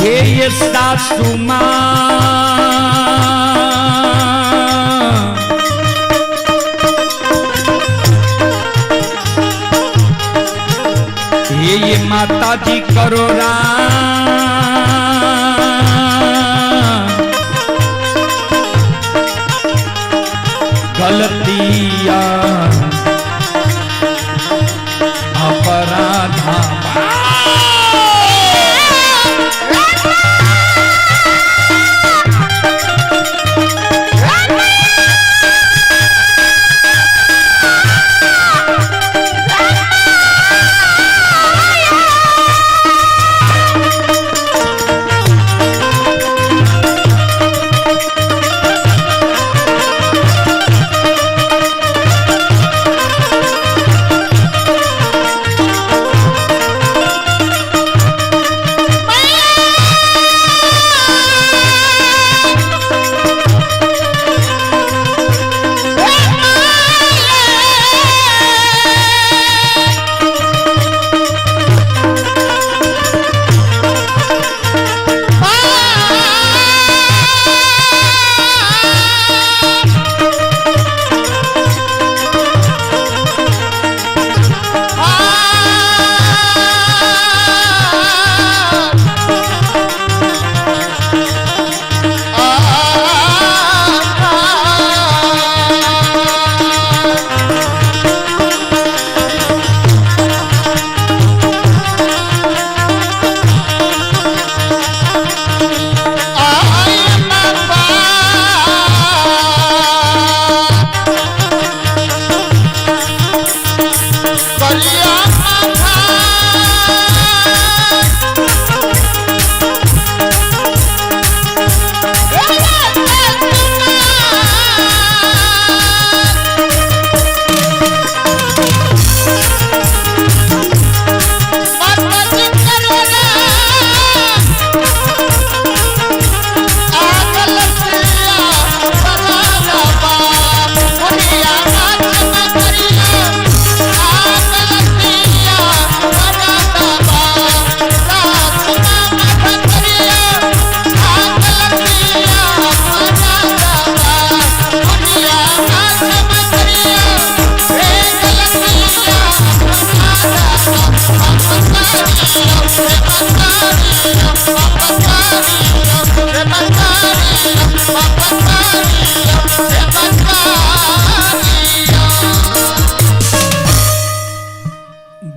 हे ये सासू माँ, हे ये माता जी करो राम गलतियां अपराधा।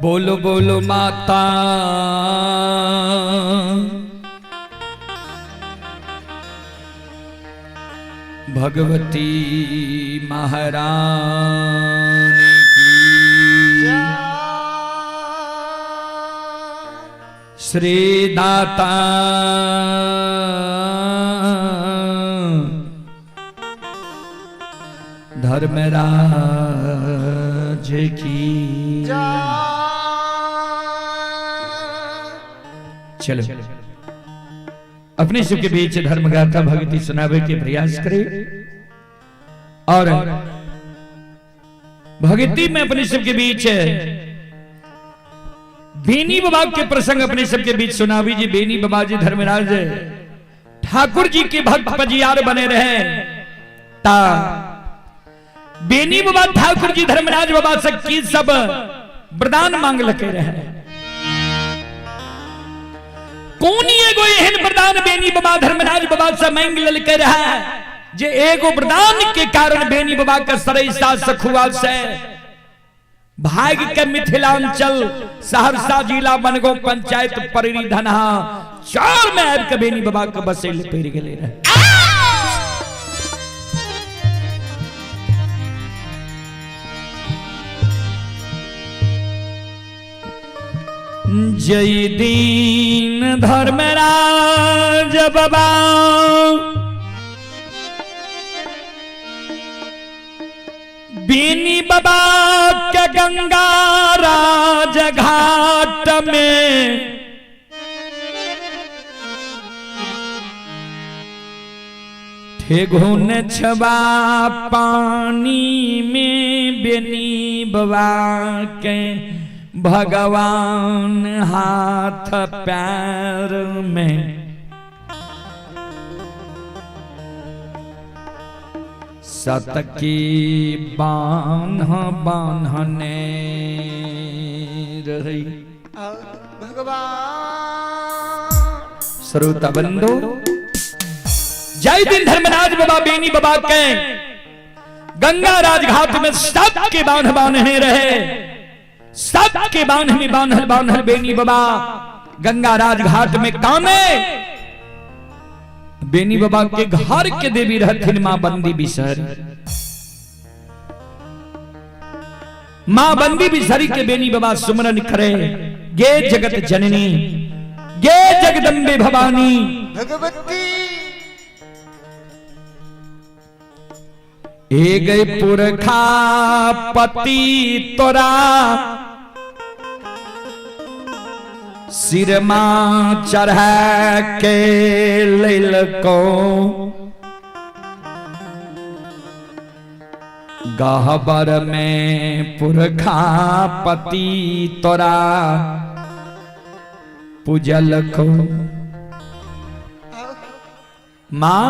बोलो बोलो माता भगवती महारानी की। श्री दाता धर्मराज की। चलो अपने सबके बीच धर्म गाथा भक्ति सुनावे के प्रयास करें और भक्ति में अपने सबके बीच बेनी बाबा के प्रसंग अपने सबके बीच सुनावी जी। बेनी बाबा जी धर्मराज ठाकुर जी के भक्त पजियार बने रहे ता बेनी बाबा ठाकुर जी धर्मराज बाबा से की सब वरदान मांग लके रहे। कौन एगो एहन वरदान बेनी बाबा धर्मराज बाबा से मांग ललके रहे जे एगो वरदान के कारण बेनी बाबा के सरैसा सखुआ से भाग के मिथिलांचल सहरसा जिला बनगो पंचायत पररी धनहा चार में आबि के बेनी बाबा के बसे ले पड़ गेले रहे। जय दीन धर्मराज बाबा बेनी बाबा के गंगा राज घाट में ठेघुन छबा पानी में बेनी बाबा के भगवान हाथ पैर में सतकी बान्ह बान्हने रही। भगवान श्रोता बंधु, जय दिन धर्मराज बाबा बेनी बाबा के गंगा राजघाट में सबके बांध बांधने रहे, सबके बांध में बांधल बांधल बेनी बाबा गंगा राजघाट में कामे बेनी बाबा के घर के देवी रहथिन मां बंदी बिसहरी। मां बंदी बिसहरी के बेनी बाबा सुमरन करे, गे जगत जननी, गे जगदम्बे भवानी भगवती। ए गए पुरखा पति तोरा सिरमा चढ़ा के लैलको, गहबर में पुरखा पति तोरा पूजल को। मां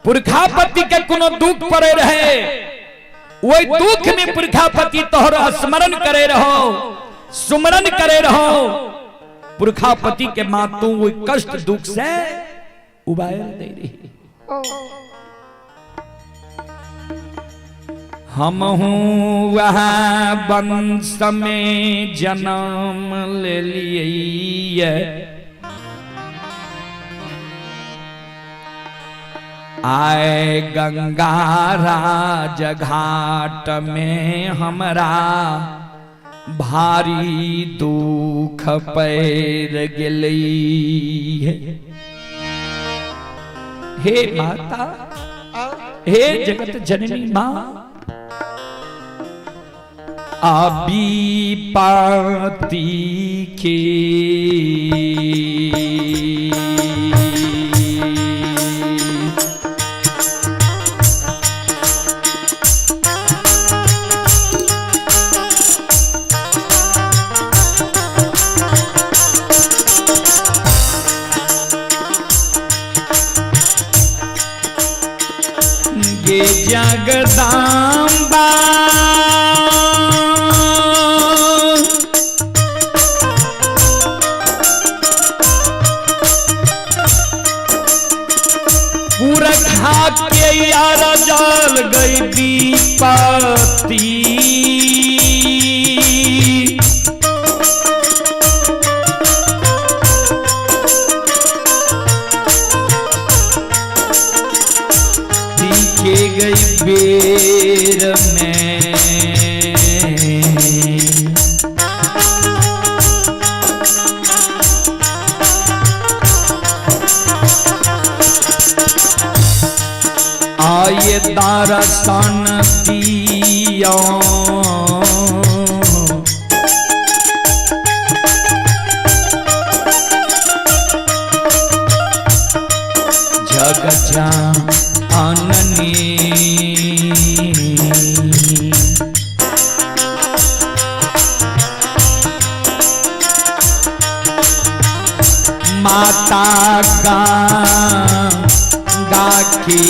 पुरखापति के कोनो दुख पड़े रहे, वही दुख में पुरखापति तोहर स्मरण करे रहो, सुमरन करे रहो। पुरखापति के मां तू वही कष्ट दुख से उबार दे रही। हम हूँ वह वंश में जन्म ले लिए, आए गंगा राज घाट में हमरा भारी दुख पैर गेली। हे माता, हे जगत जननी मां, अभी पाती के गे जगदम्बा पुरखा के यार जल गई दीपती, के गई बेर में आए दर्शन दिया, जग जाननी। माता गंगा की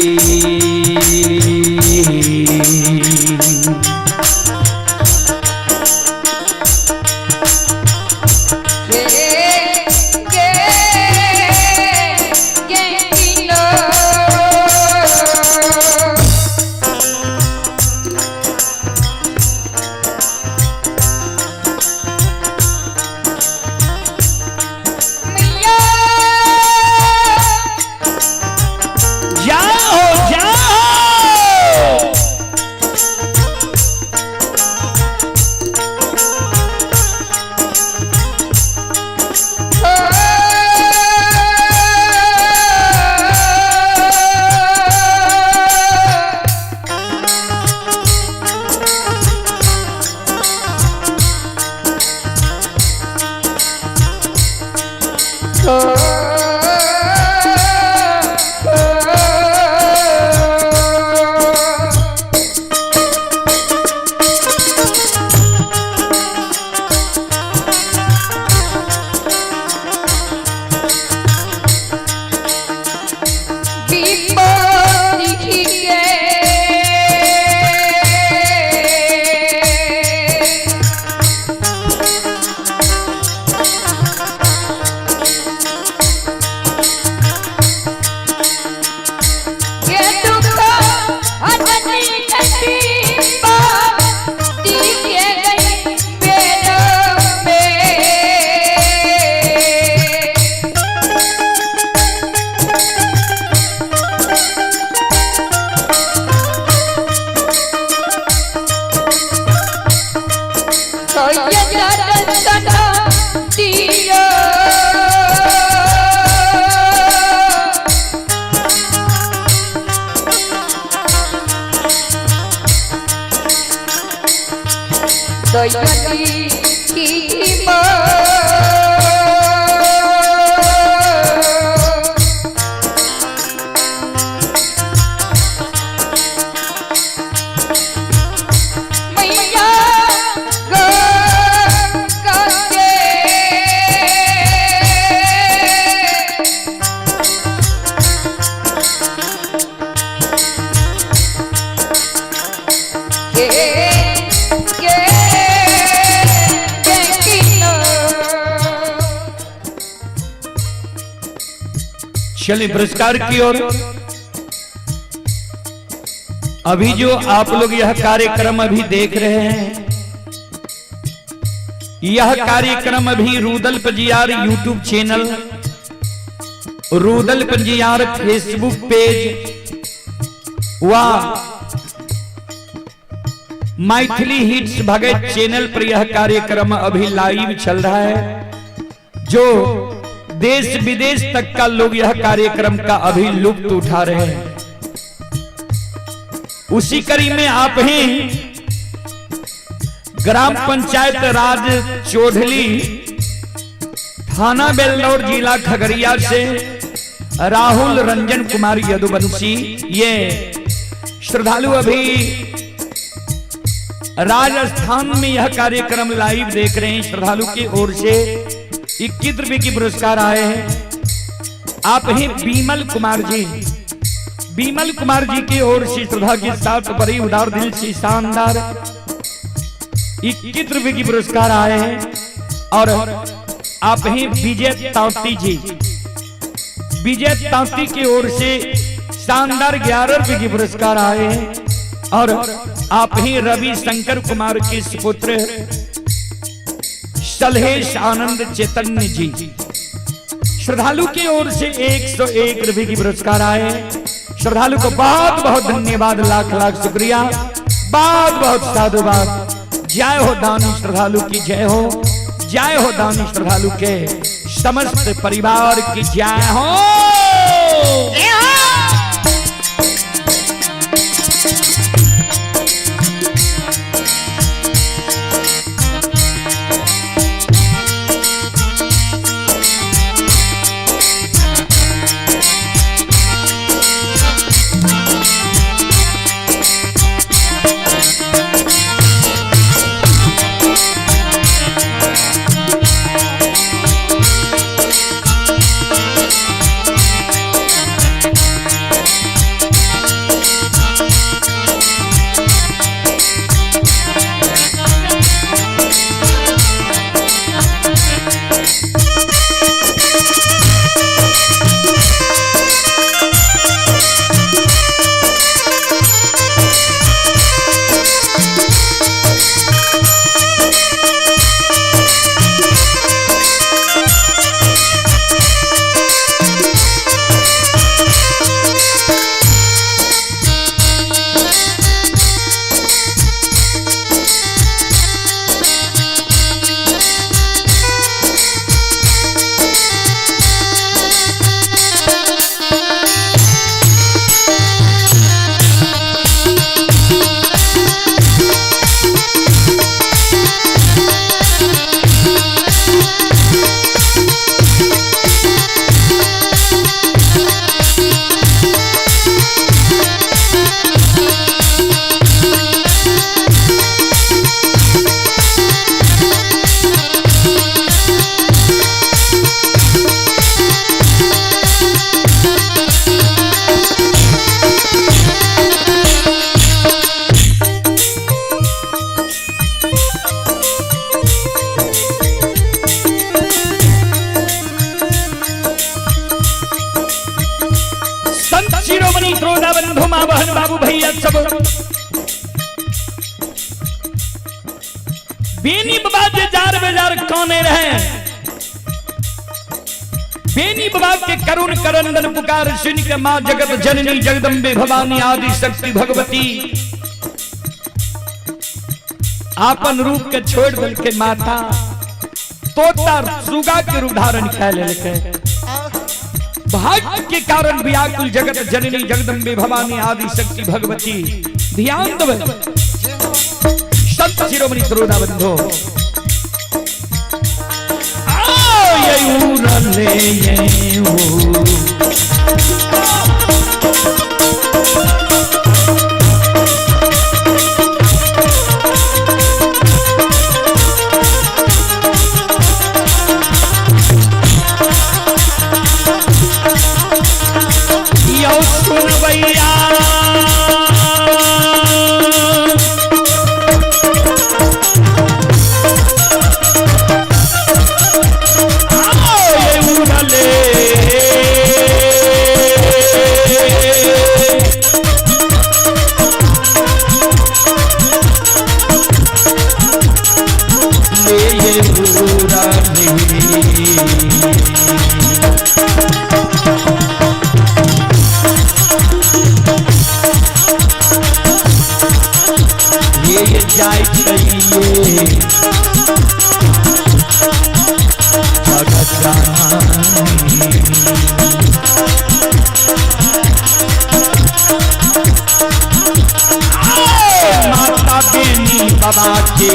जाओ जाओ। विपत्ति के मैया दयाली की माँ। मैया गंगा के के के के चलिए पुरस्कार की ओर। अभी जो आप लोग यह कार्यक्रम अभी देख रहे हैं, यह कार्यक्रम अभी Rudal Panjiyar YouTube channel, Rudal Panjiyar Facebook page व मैथिली हिट्स भगत चैनल पर यह कार्यक्रम अभी लाइव चल रहा है। जो देश विदेश तक का लोग यह कार्यक्रम का अभी लुत्फ उठा रहे हैं। उसी कड़ी में आप ही ग्राम पंचायत राज चौधरी, थाना बेलदौर, जिला खगड़िया से राहुल रंजन कुमार यदुवंशी, ये श्रद्धालु अभी राजस्थान में यह कार्यक्रम लाइव देख रहे हैं। श्रद्धालु की ओर से 21 रुपए की पुरस्कार आए हैं। आप ही बीमल कुमार जी, बीमल कुमार जी की ओर से श्रद्धा के साथ बड़ी उदार दिल से शानदार 21 रुपए की पुरस्कार आए हैं। और आप ही विजय तांती जी, विजय तांती की ओर से शानदार 11 रुपए की पुरस्कार आए हैं। और आप ही रवि शंकर कुमार के सुपुत्र सलहेश आनंद चैतन्य जी, श्रद्धालु की ओर से 101 रुपए की पुरस्कार आए। श्रद्धालु को बहुत बहुत धन्यवाद, लाख लाख शुक्रिया, बहुत बहुत साधुवाद। जय हो दानी श्रद्धालु की जय हो, जय हो दानी श्रद्धालु के समस्त परिवार की जय हो। संत शिरोमणि त्रोदा बंधु माँ बहन बाबू भैया सब बेनी बाबा जे जार बेजार कौने रहे, बेनी बाबा के करुण करंदन पुकार सुन के माँ जगत जननी जगदम्बे भवानी आदि शक्ति भगवती आपन रूप के छोड़ दल के माता तोता सुगा के रूप धारण कै लेलकै। भक्त के कारण व्याकुल जगत जननी जगदम्बे भवानी आदि शक्ति भगवती। ध्यान देबै संत शिरोमणि श्रोता बंधो। आओ ये उड़ले ये ओ। यौ सुनबैया आओ ये उड़ले। ले ये उड़ले। ये जाय छैये जगत जानी। माता बेनी बाबा के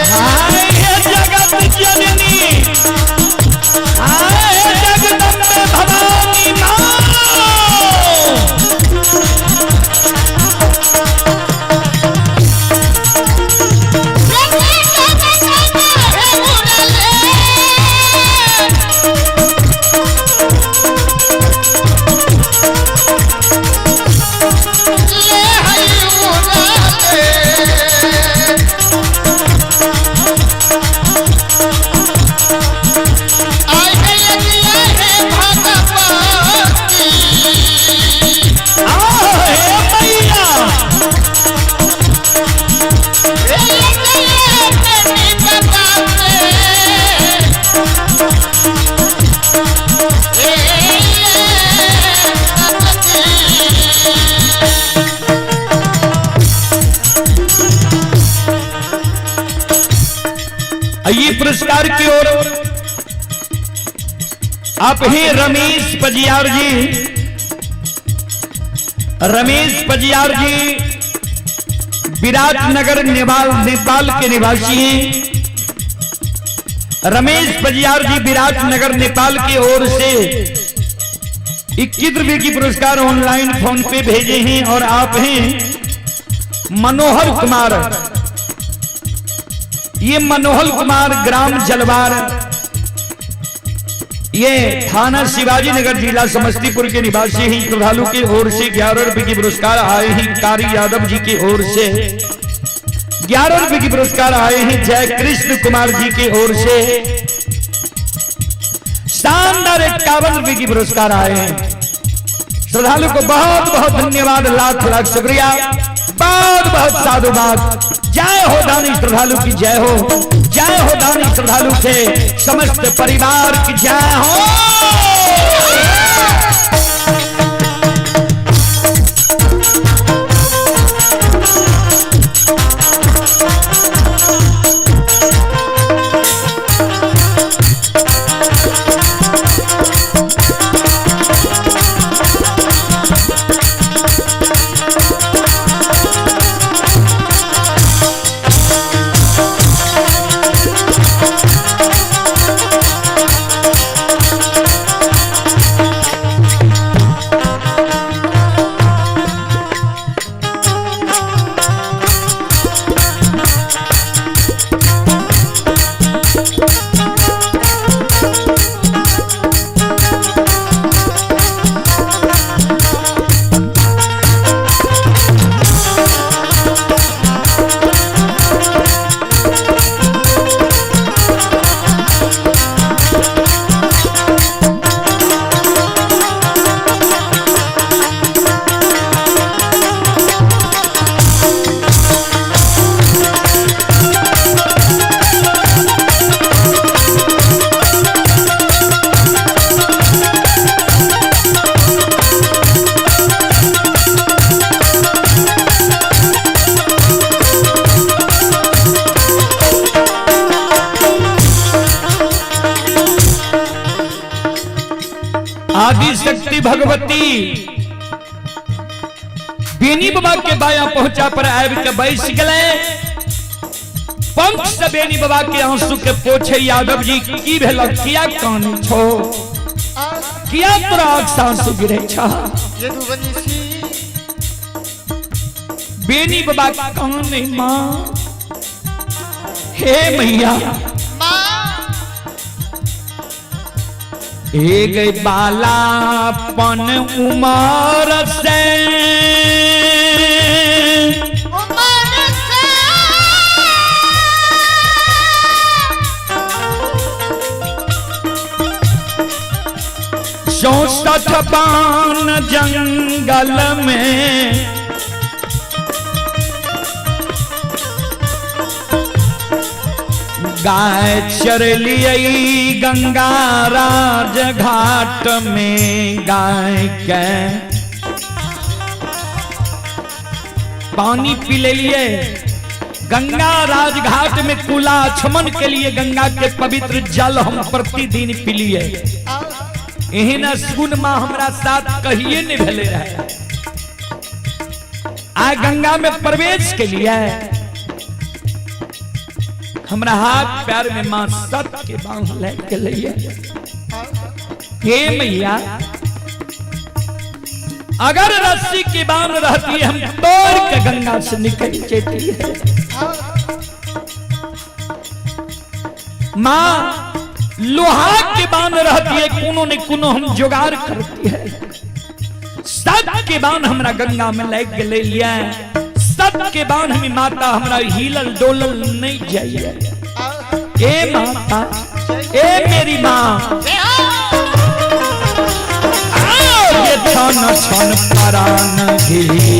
हाय हे जगत जननी, हाय हे जगदम्बे भवानी माँ। आओ हे मैया। ये पुरस्कार की ओर आप ही रमेश पजियार जी, रमेश पजियार जी विराटनगर नेपाल नेपाल के निवासी हैं। रमेश पजियार जी विराटनगर नेपाल की ओर से 21 रुपए की पुरस्कार ऑनलाइन फोन पे भेजे हैं। और आप हैं मनोहर कुमार, ये मनोहर कुमार ग्राम जलवार, ये थाना शिवाजी नगर जिला समस्तीपुर के निवासी हैं। श्रद्धालु की ओर से 11 रुपए की पुरस्कार आए हैं। कारी यादव जी की ओर से 11 रुपए की पुरस्कार आए हैं। जय कृष्ण कुमार जी की ओर से शानदार 51 रुपए की पुरस्कार आए हैं। श्रद्धालु को बहुत बहुत धन्यवाद, लाख लाख शुक्रिया, बहुत बहुत साधुवाद। जय हो दानी श्रद्धालु की जय हो, जय हो दानी श्रद्धालु के समस्त परिवार की जय हो। बेनी बाबा के बाया पहुंचा पर आबि के बैस गेलै। पंख से बेनी बाबा के आंसू के पोछे, यादव जी की भेल, किया कानै छो, किया तोरा आँख से आंसू गिरे छा? यदुवंशी। बेनी बाबा कानै, मां, हे मैया, एक बालापन उमर से उमर से 64 बान जंगल में गाय चरलियै गंगा राज घाट में, गाय के पानी पी लेलिए गंगा राजघाट में, कुला छमन के लिए गंगा के पवित्र जल हम प्रतिदिन पिलिए। एहन सुन मां हमरा साथ कहिए नहीं भेले रहे। आ गंगा में प्रवेश के लिए हमरा हाथ पैर में मां सत के बांध ले के लिए। हे मैया, अगर रस्सी की बांध रहती हम तोड़ के गंगा से निकल जाती है। माँ, लोहा के बांध रहती है, कोनो ने कोनो हम जुगाड़ करती है। सत के बांध हमरा गंगा में लग गेलै लिया, सत के बांध हमें माता हमरा हिलल डोलल नहीं जाइए। ए माता, ए मेरी माँ, ये छन छन परान गिरी।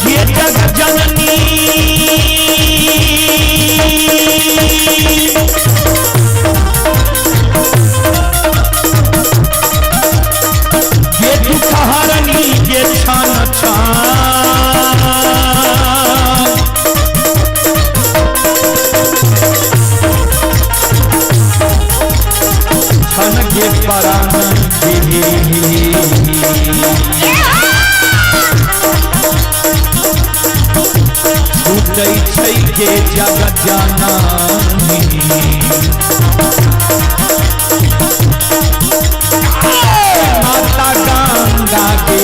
ये जग जननी ये दुख हरनी, ये छन छन छन के परान गिरी। छूटै छै के जग जननी, माता गंगा के।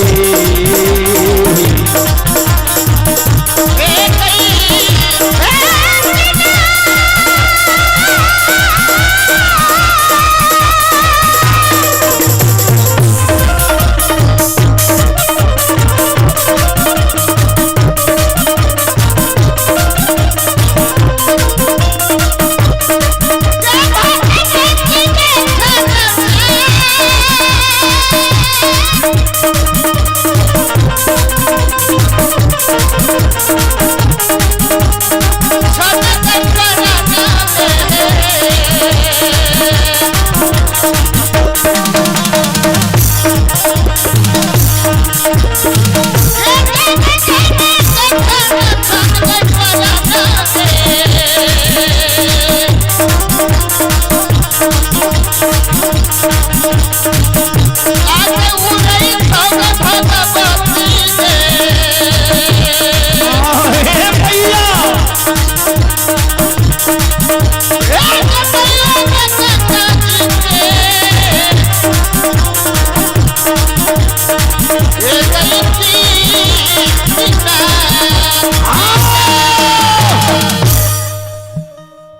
हे भैया,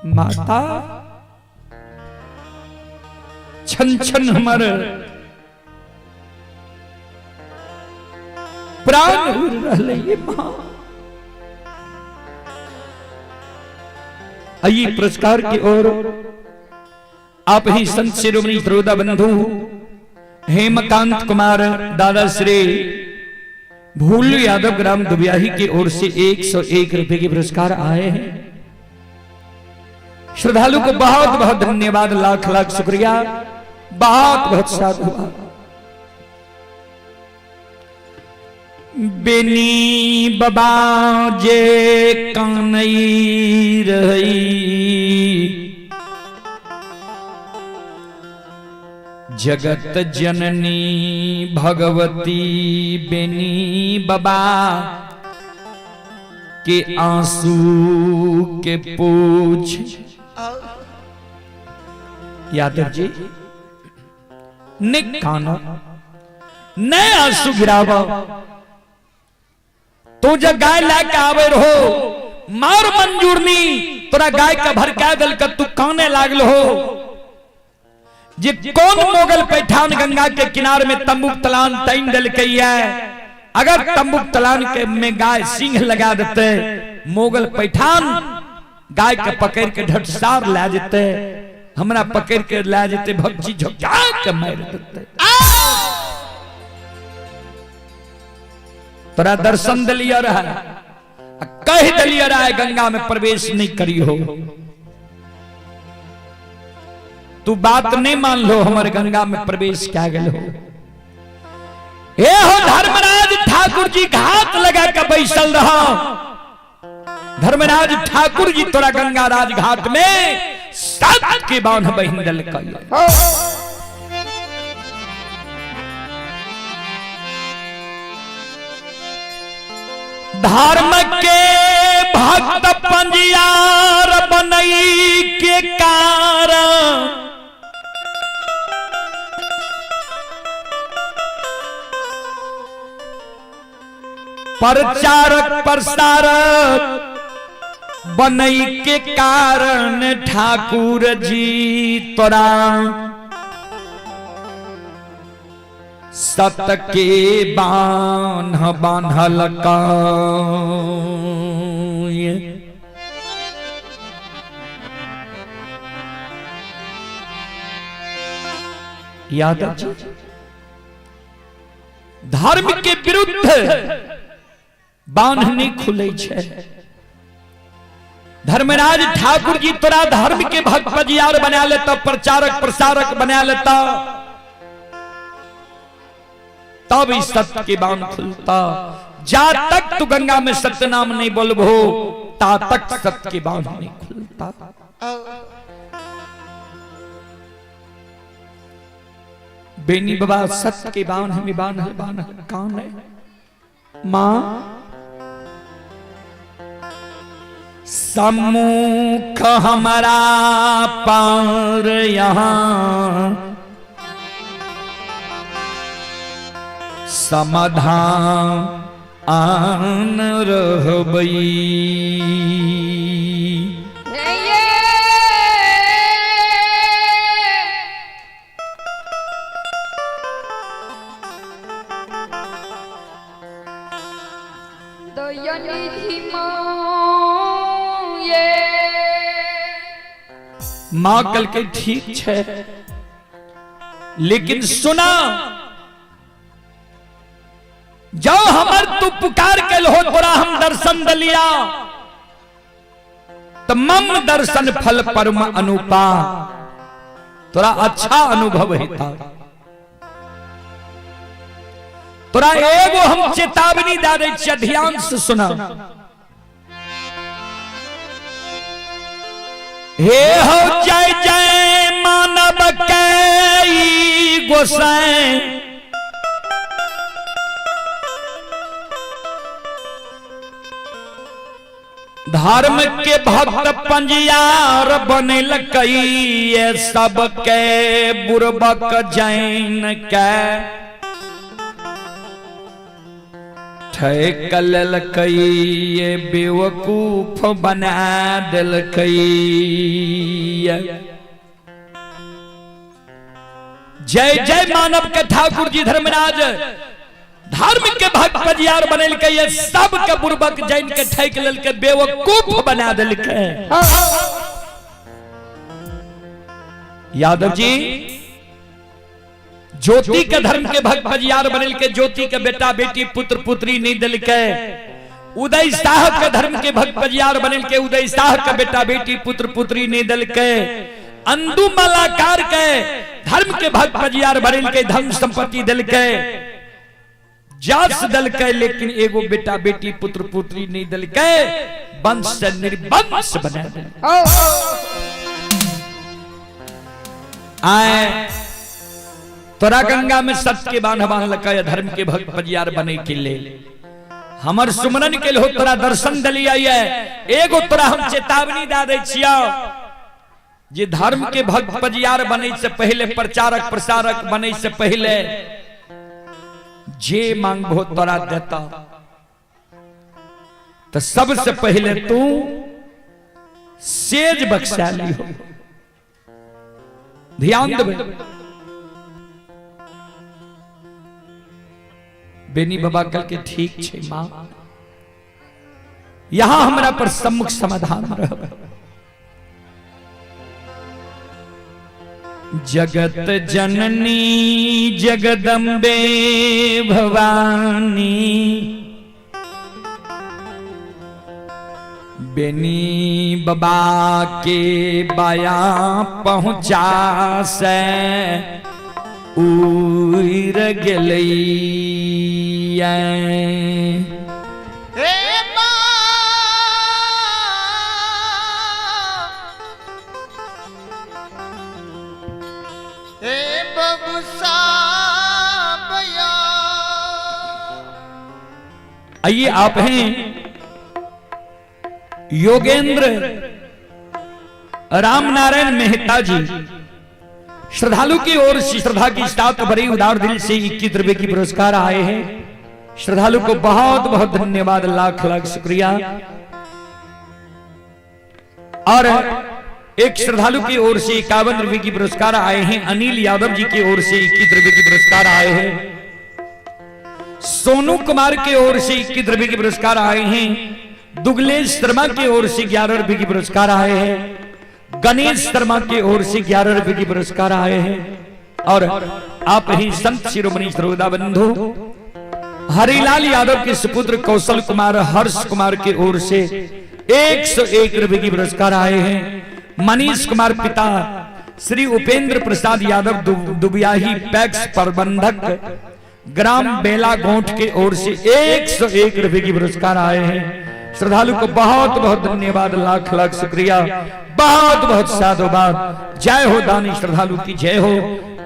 माता, छन छन हमर प्राण उड़ रहलै ये मां। आइए पुरस्कार की ओर आप ही संत शिरोमणि श्रोता बंधु हेमकांत कुमार दादा श्री भूलू यादव ग्राम दुबियाही की ओर से 101 रुपए के पुरस्कार आए हैं। श्रद्धालु को बहुत बहुत धन्यवाद, लाख लाख शुक्रिया, बहुत बहुत साधुवाद। बेनी बाबा जे कानई रही जगत जननी भगवती बेनी बाबा के आंसू के पूछ। यादव जी ने कानो ने आंसू गिरावा। तू जब गाय ला के आवे रहो मार मंजूर नी तोरा गाय के भरका दल के तू काने लागल हो जे कौन मोगल पैठान गंगा के किनार में तंबू तलान तैन दल के है। अगर तंबू तलान के में गाय सिंह लगा देते मोगल पैठान गाय के पकड़ के ढटसार ला जेते, हमरा पकड़ के ला जेते भक्ति झोंका के मार देते। तोरा दर्शन दिलिया रहा कह दिलिया रहा गंगा में प्रवेश नहीं करी हो, तू बात नहीं मान लो हमारे गंगा में प्रवेश क्या गल हो। हे हो धर्मराज ठाकुर जी घात लगा के बैसल रहा। धर्मराज ठाकुर जी तोरा गंगा राज घाट में सत के बांध बहिन दल। धर्म के भक्त पंजियार बनई के कारण प्रचारक प्रसारक बनई के कारण ठाकुर जी तोरा सत के बान्ह बान्हल का। यादव जी धर्म के विरुद्ध बांध नहीं खुले छे। धर्मराज ठाकुर जी तोरा धर्म के भक्त पजियार बना लेता, प्रचारक प्रसारक बना लेता, तब इस सत्य के बांध खुलता। जा तक तू गंगा में सत्य नाम नहीं बोलबो ता तक सत्य के बांध नहीं खुलता। बेनी बाबा सत्य के बांध में बांध बांध कान है मां सम्मुख हमारा पार यहां समाधान आन रहबई। मां कल के ठीक है, लेकिन सुना जाओ हमर तू पुकार के हो तोरा हम दर्शन दलिया तो मम दर्शन फल परम अनुपा तोरा अच्छा अनुभव हेता। तोरा एगो हम चेतावनी दे दै छियै, ध्यान से सुना। हे हो जय जय मानव के गोसाई धर्म के भक्त पंजियार बनल कई सबके बुरबक जैन के ठेकल कई बेवकूफ बना दिलकई। जय जय मानव के ठाकुर जी धर्मराज धर्म के भक्त पजियार बनल के सब के बुरबक जैन के ठेक लेल के बेवकूफ बना दिलकै। यादव जी ज्योति के धर्म के भक्त पजियार बनल के ज्योति के बेटा बेटी पुत्र पुत्री नहीं दिलकै। उदय साह के धर्म के भक्त पजियार बनल के उदय साह के बेटा बेटी पुत्र पुत्री नहीं दिलकै। अंदू मलाकार के धर्म के भक्त पजियार बनल के धन संपत्ति दिलकै। जास दलकै लेकिन एगो बेटा बेटी पुत्र पुत्री नहीं दलकै, वंश से निर्वंश बना देलकै। आए तोरा गंगा में सत्य के बांध बांधलकै, धर्म के भक्त पजियार बने के लेल हमर सुमरन के हो तोरा दर्शन दलिया एगो तोरा हम चेतावनी दे दै छियौ जे धर्म के भक्त पजियार बने से पहले, प्रचारक प्रसारक बने से पहले जे मांगबो तोरा देता, तो सबसे पहले तू सेज बख्शा ली हो। ध्यान देबै। बेनी बाबा कल के ठीक छे मां, यहां हमरा पर सम्मुख समाधान रहबै। जगत जननी जगदम्बे भवानी, बेनी बाबा के बाया पहुंचा से उड़ गेलैया। आइए आप हैं योगेंद्र रामनारायण मेहता जी, श्रद्धालु की ओर से श्रद्धा की साथ भरी उदार दिल से 21 रुपए की पुरस्कार आए हैं। श्रद्धालु को बहुत बहुत धन्यवाद, लाख लाख शुक्रिया। और एक श्रद्धालु की ओर से 51 रुपए की पुरस्कार आए हैं। अनिल यादव जी की ओर से 21 रुपए की पुरस्कार आए हैं। सोनू कुमार की ओर से 21 रुपए के पुरस्कार आए हैं। दुगलेश शर्मा की ओर से 11 रुपए की पुरस्कार आए हैं। गणेश शर्मा की ओर से 11 रुपए की पुरस्कार आए हैं। और आप ही संत शिरोमणि श्रोता बंधु हरिलाल यादव के सुपुत्र कौशल कुमार हर्ष कुमार की ओर से 101 रुपए की पुरस्कार आए हैं। मनीष कुमार पिता श्री उपेंद्र प्रसाद यादव दुबियाही पैक्स प्रबंधक ग्राम बेला गोंठ के ओर से 101 रुपए की पुरस्कार आए हैं। श्रद्धालु को बहुत बहुत धन्यवाद, लाख लाख शुक्रिया, बहुत बहुत साधुवाद। जय हो दानी श्रद्धालु की जय हो,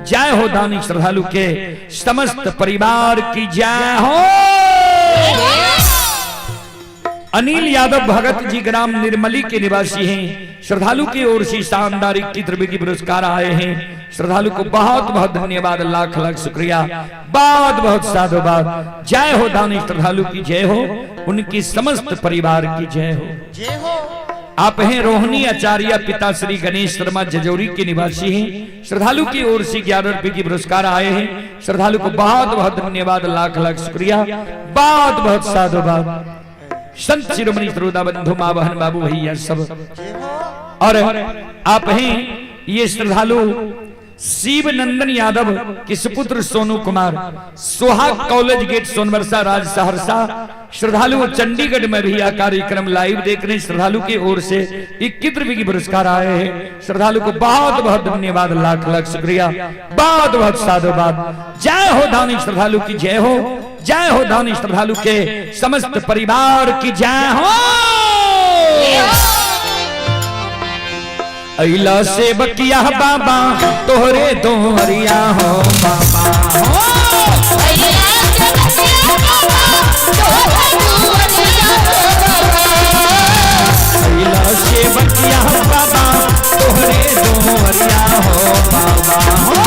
जय हो दानी श्रद्धालु के समस्त परिवार की जय हो। अनिल यादव भगत जी ग्राम निर्मली के निवासी हैं। श्रद्धालु की ओर से शानदार 21 रुपए की पुरस्कार आए हैं। श्रद्धालु को बहुत बहुत धन्यवाद, लाख लाख शुक्रिया, बहुत बहुत साधुवाद। जय हो दानी श्रद्धालु की जय हो, उनकी समस्त परिवार की जय हो। जय हो। आप हैं रोहिणी आचार्य पिता श्री गणेश शर्मा जजौरी के निवासी हैं। श्रद्धालु की ओर से 11 रुपए की पुरस्कार आए हैं। श्रद्धालु को बहुत बहुत धन्यवाद, लाख लाख शुक्रिया, बहुत बहुत साधुवाद। संत शिरोमणि श्रोता बंधु माँ बहन बाबू भैया सब। और आप हैं ये श्रद्धालु शिव नंदन यादव के सुपुत्र सोनू कुमार, सोहाग कॉलेज गेट सोनबरसा राज सहरसा। श्रद्धालु चंडीगढ़ में भी यह कार्यक्रम लाइव देख रहे हैं। श्रद्धालु की ओर से 21 रुपए की पुरस्कार आए हैं। श्रद्धालु को बहुत बहुत धन्यवाद, लाख लाख शुक्रिया, बहुत बहुत साधुवाद। जय हो दानी श्रद्धालु की जय हो, जय हो दानी श्रद्धालु के समस्त परिवार की जय हो। अइला से बकिया बाबा तोहरे दोहरिया हो बाबा हो। अइला से बकिया बाबा तोहरे दोहरिया हो बाबा हो।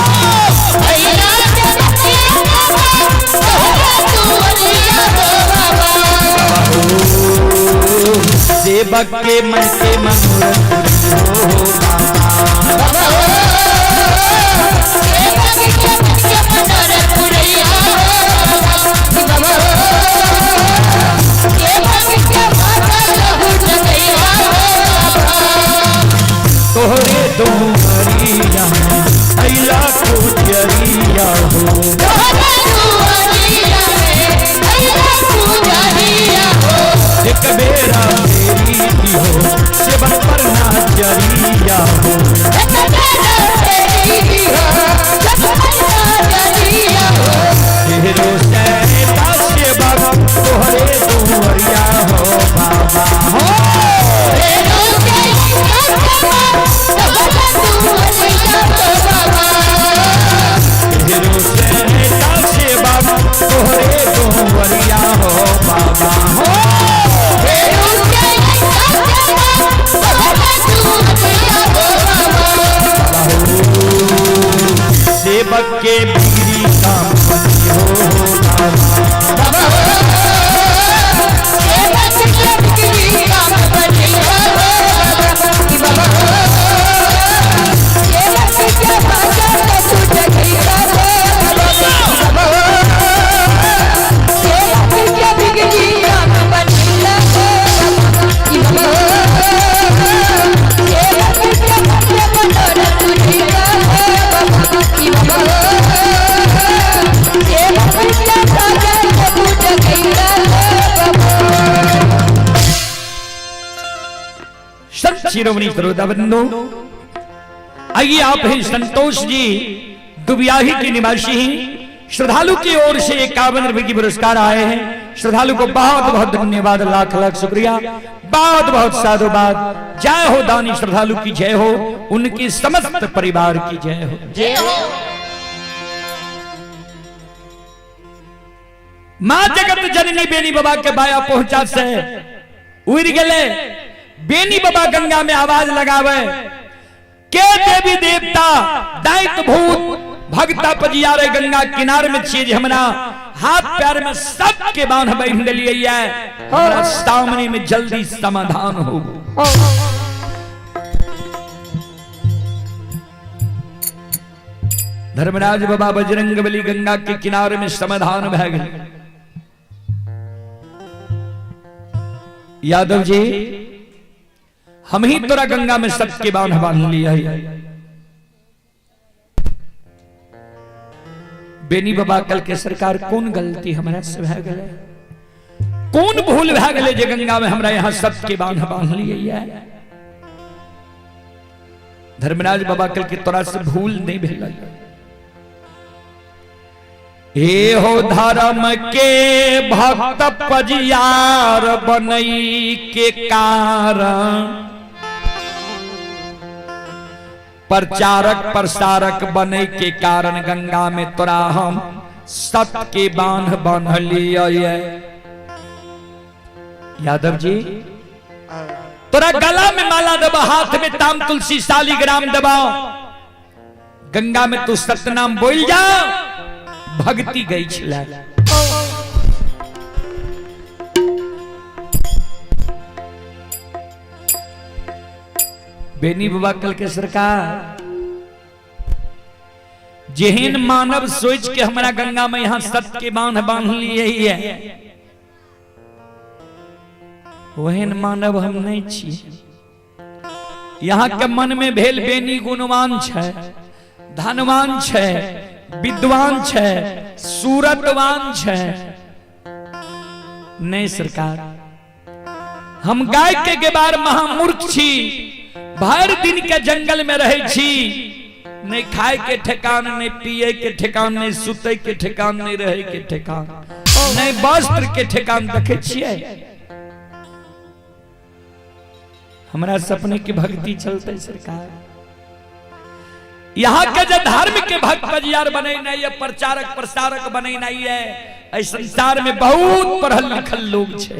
सेवक के मन के मनोरथ हो बाबा। तोहरे दोहरिया अइला कुजरिया हो। एक बेरा तेरी की हो सेवक पर ना जरिया हो। तेरो से शिरोमणि श्रोता बंधु, आइए आप हैं संतोष जी दुबियाही के निवासी हैं। श्रद्धालु की ओर से 51 रुपए की पुरस्कार आए हैं। श्रद्धालु को बहुत बहुत धन्यवाद, लाख लाख शुक्रिया, बहुत बहुत साधुवाद। जय हो दानी श्रद्धालु की जय हो, उनकी समस्त परिवार की जय हो। जय हो। मां जगत जननी बेनी बाबा के बाया पहुंचा से उड़ गए। बेनी बाबा गंगा में आवाज लगावे के देवी देवता दैत भूत भगता पजियारे गंगा किनार में छिए जे हमरा हाथ पैर में सबके बांध बांध देलिए है, हमरा सामने में जल्दी समाधान हो। धर्मराज बाबा बजरंग बली गंगा के किनारे में समाधान भय गए। यादव जी हम ही तोरा गंगा में सबके बांध बांध लिया है। बेनी बाबा कल के सरकार कौन गलती हमरा से भय गए, कौन भूल भय गए जे गंगा में हमरा यहाँ सबके बांध बांध लिया है। धर्मराज बाबा कल के तोरा से भूल नहीं भेल। हे हो धर्म के भक्त पजियार बनई के कारण प्रचारक प्रसारक बने के कारण गंगा में तोरा हम सत के बांध बांध लिया। यादव जी तोरा गला में माला दबा, हाथ में ताम तुलसी शालिग्राम दबाओ, गंगा में तू सतनाम बोल जा, भक्ति गई छला। बेनी बाबा कल के सरकार जेहन मानव सोच के हमरा गंगा में यहाँ सत के बांध बांध लिए है, वहन मानव हम नहीं छी। यहाँ के मन में भेल बेनी गुणवान छै, धनवान छै, विद्वान छै, सूरतवान छै। नहीं सरकार, हम गाय के गेबार महामूर्ख छी, भर दिन के जंगल में रहे छी, नहीं खाए के ठेकान, नहीं पिए के ठेकान, नहीं सुते के ठेकान, नहीं रहे के ठेकान, नहीं वस्त्र के ठेकान देखे छिए। हमरा सपने की भक्ति चलते सरकार। यहाँ के जो धर्म के भक्त बजियार बने नहीं है, प्रचारक प्रसारक बने नहीं है। इस संसार में बहुत पढ़ल लिखल लोग छे,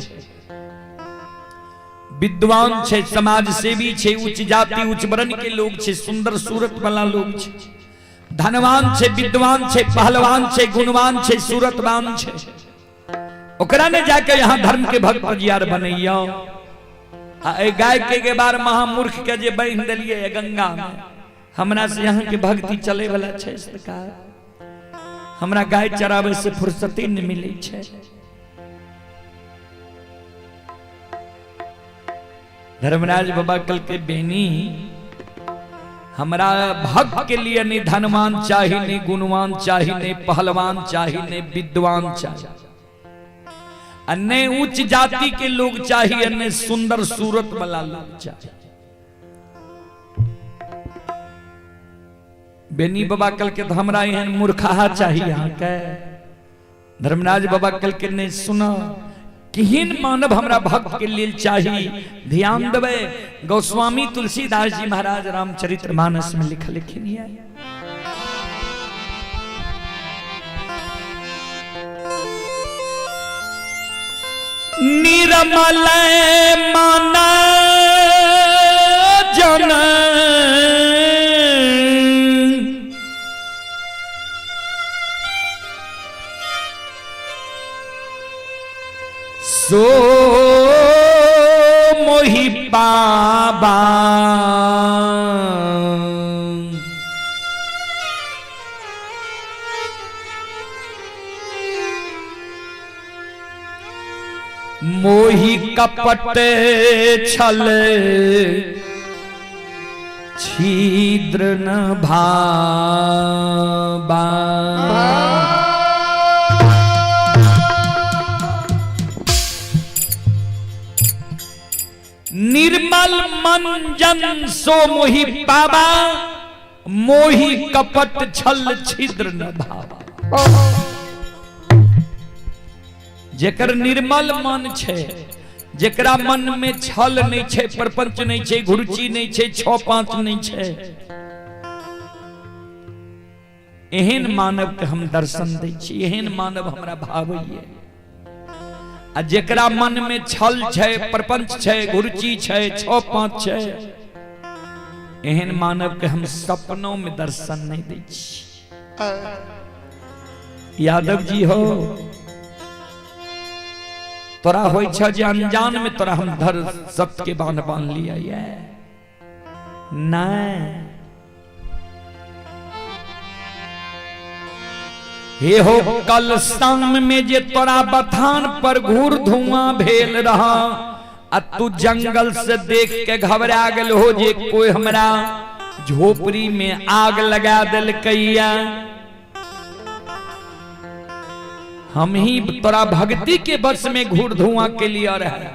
विद्वान छे, समाज सेवी छे, उच्च जाति उच्च वर्ण के लोग छे, सुंदर सूरत वाला लोग छे, धनवान छे, विद्वान छे, पहलवान छे, गुणवान छे, सूरतवान छे। ओकरा ने जाके यहाँ धर्म के भक्त बजियार बनैयो। गाय के बार महामूर्ख के जे बांध दिलिए गंगा में, हमरा से यहाँ के भक्ति चले वाला छे सरकार। हमरा गाय चरावे से फुर्सती नहीं मिले छे। धर्मराज बाबा कल के बेनी हमरा भक्त के लिए नहीं धनवान चाहिए, नहीं गुणवान चाहिए, नहीं पहलवान चाहिए, नहीं विद्वान चाहिए, नहीं उच्च जाति के लोग चाहिए, नहीं सुंदर सूरत वाला लोग चाहिए। बेनी बाबा कल के तो हमरा एहन मूर्खा चाहिए यहाँ के। धर्मराज बाबा कल के नहीं सुना किहन मानव हमरा भक्त के लिए चाहिए। ध्यान देवे गोस्वामी तुलसीदास जी महाराज रामचरित्र मानस में लिख लिखिन है। निर्मल मन जन सो मोहि पाबा, मोहि कपट छल छिद्र न भाबा। निर्मल मन जन सो मोहि पाबा, मोहि कपट छल छिद्र न भावा। जेकर निर्मल मन छै, जेकरा मन में छल नहीं छै, प्रपंच नहीं छै, घुरुचि नहीं छै, 6 5 नहीं छै, एहन मानव के हम दर्शन दै छी, एहन मानव हमरा भावैये। आ जेकरा मन में छल छै, प्रपंच छै, घुरुचि छै, 6 5 छै, एहन मानव के हम सपनों में दर्शन नहीं दै छी। यादव जी हो, तोरा होइ छ जे अनजान में तोरा हम धर सत्य के बांध बांध लिया ये नहीं। हे हो कल शाम में जे तोरा बथान पर घूर धुआं भेल रहा, आ तू जंगल से देख के घबरा गेल हो जे कोई हमरा झोपड़ी में आग लगा देलकैया। हम ही तोरा भक्ति के बस में घूर धुआं के लिए रहे।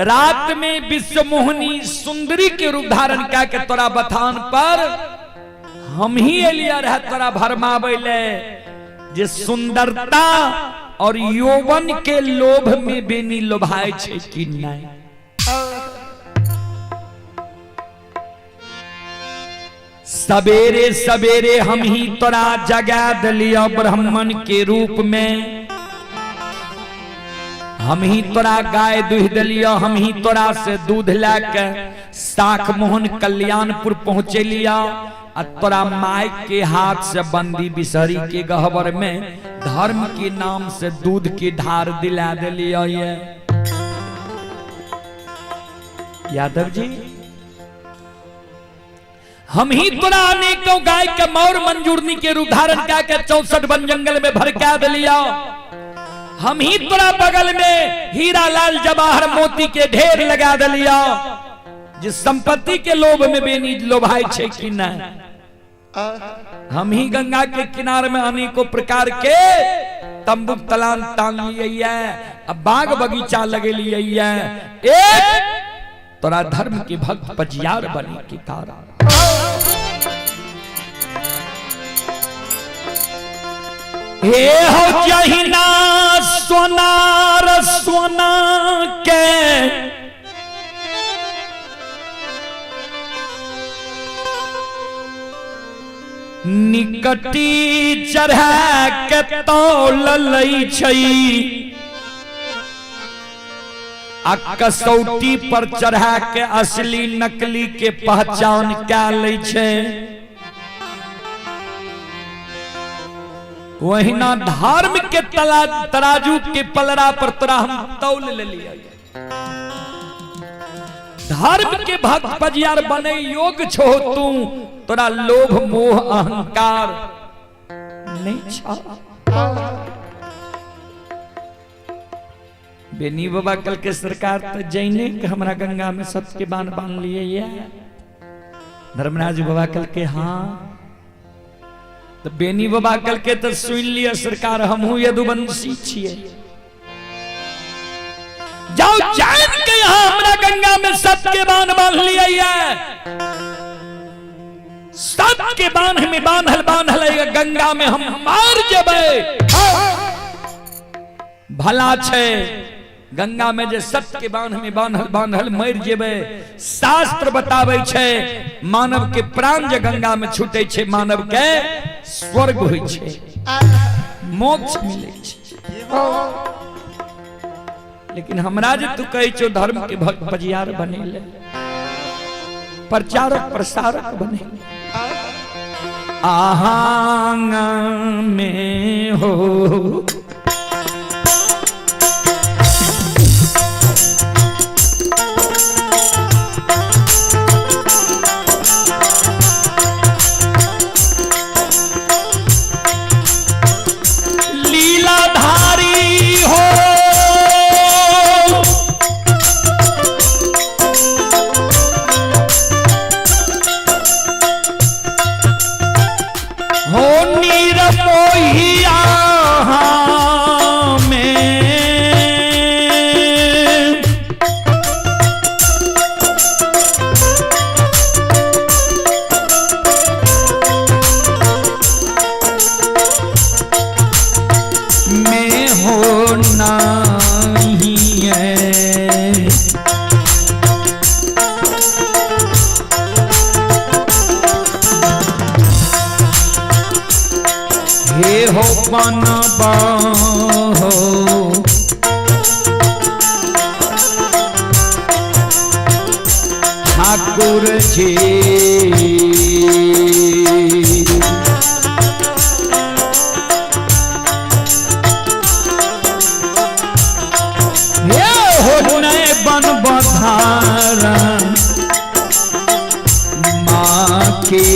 रात में विश्व मोहनी सुंदरी के रूप धारण कऽ के तोरा बथान पर हम ही एलिया रहे तोरा भरमाबै ले, जे सुंदरता और यौवन के लोभ में बेनी लोभाय छै कि नहीं। सवेरे सवेरे हम ही तोरा जगा दिलिया ब्राह्मण के रूप में, हम ही तोरा गाय दुह दिलिया, हम ही तोरा से दूध लैके साख मोहन कल्याणपुर पहुंचेलिया, आ तोरा माय के हाथ से बंदी बिसहरी के गहबर में धर्म के नाम से दूध की ढार दिला दिलिया। ये यादव जी हम ही तोरा अनेकों गाय के मौर मंजूरनी के रूप धारण कऽ के 64 वन जंगल में भड़का दिलिया, हम ही तोरा बगल में हीरा लाल जवाहर मोती के ढेर लगा दिलिया, जिस संपत्ति के लोभ में बेनी लोभाई छै कि नहीं। हम ही गंगा के किनारे में अनेकों प्रकार के तंबू तलान तान लिए, अब बाग बगीचा लगे लिए, एक तोरा धर्म के भक्त पजियार बने के कारण। हे हो जहिना सोनार सोना के निकटी चढ़ा के तौल लै छै, आ कसौटी पर चढ़ा के असली नकली के पहचान कै लै छै, वहिना धर्म के तराजू के पलड़ा पर तोरा हम तौल ले लिया। धर्म के भक्त पजियार बने योग छो तू, तोरा लोभ मोह अहंकार नहीं छा। बेनी बाबा कल के सरकार तो जैने के हमरा गंगा में सत्य के बांध बांध लिए ये। धर्मराज बाबा कल के हाँ, तो बेनी बाबा कल के तो सुन लिया सरकार हमहू यदुवंशी छिए, जाओ जान के यहाँ हमरा गंगा में सत्य के बांध बांध लिया ये। सत्य के बांध में बांधल बांधल गंगा में हम मार जबे। भला छे गंगा में जे सत्य के बांध में बांधल बांधल मर जेबे। शास्त्र बताबै छे मानव के प्राण जे गंगा में छूटे छे, मानव के स्वर्ग होइ छे, मोक्ष मिले छे। लेकिन हमरा जे तू कहै छो धर्म के भक्त पजियार बनेले, प्रचारक प्रसारक बनेले, आहांग में हो लीलाधारी हो, हो नीरमोहिया। बनबा हो। ठाकुर जी हे हो नए बन बधारा माँ के।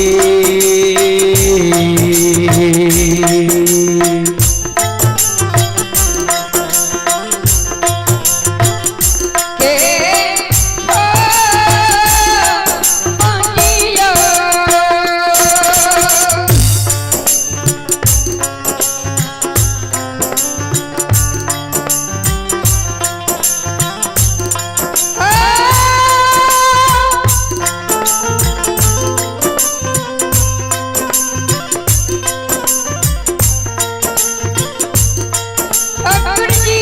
के पानिया। ठाकुर जी।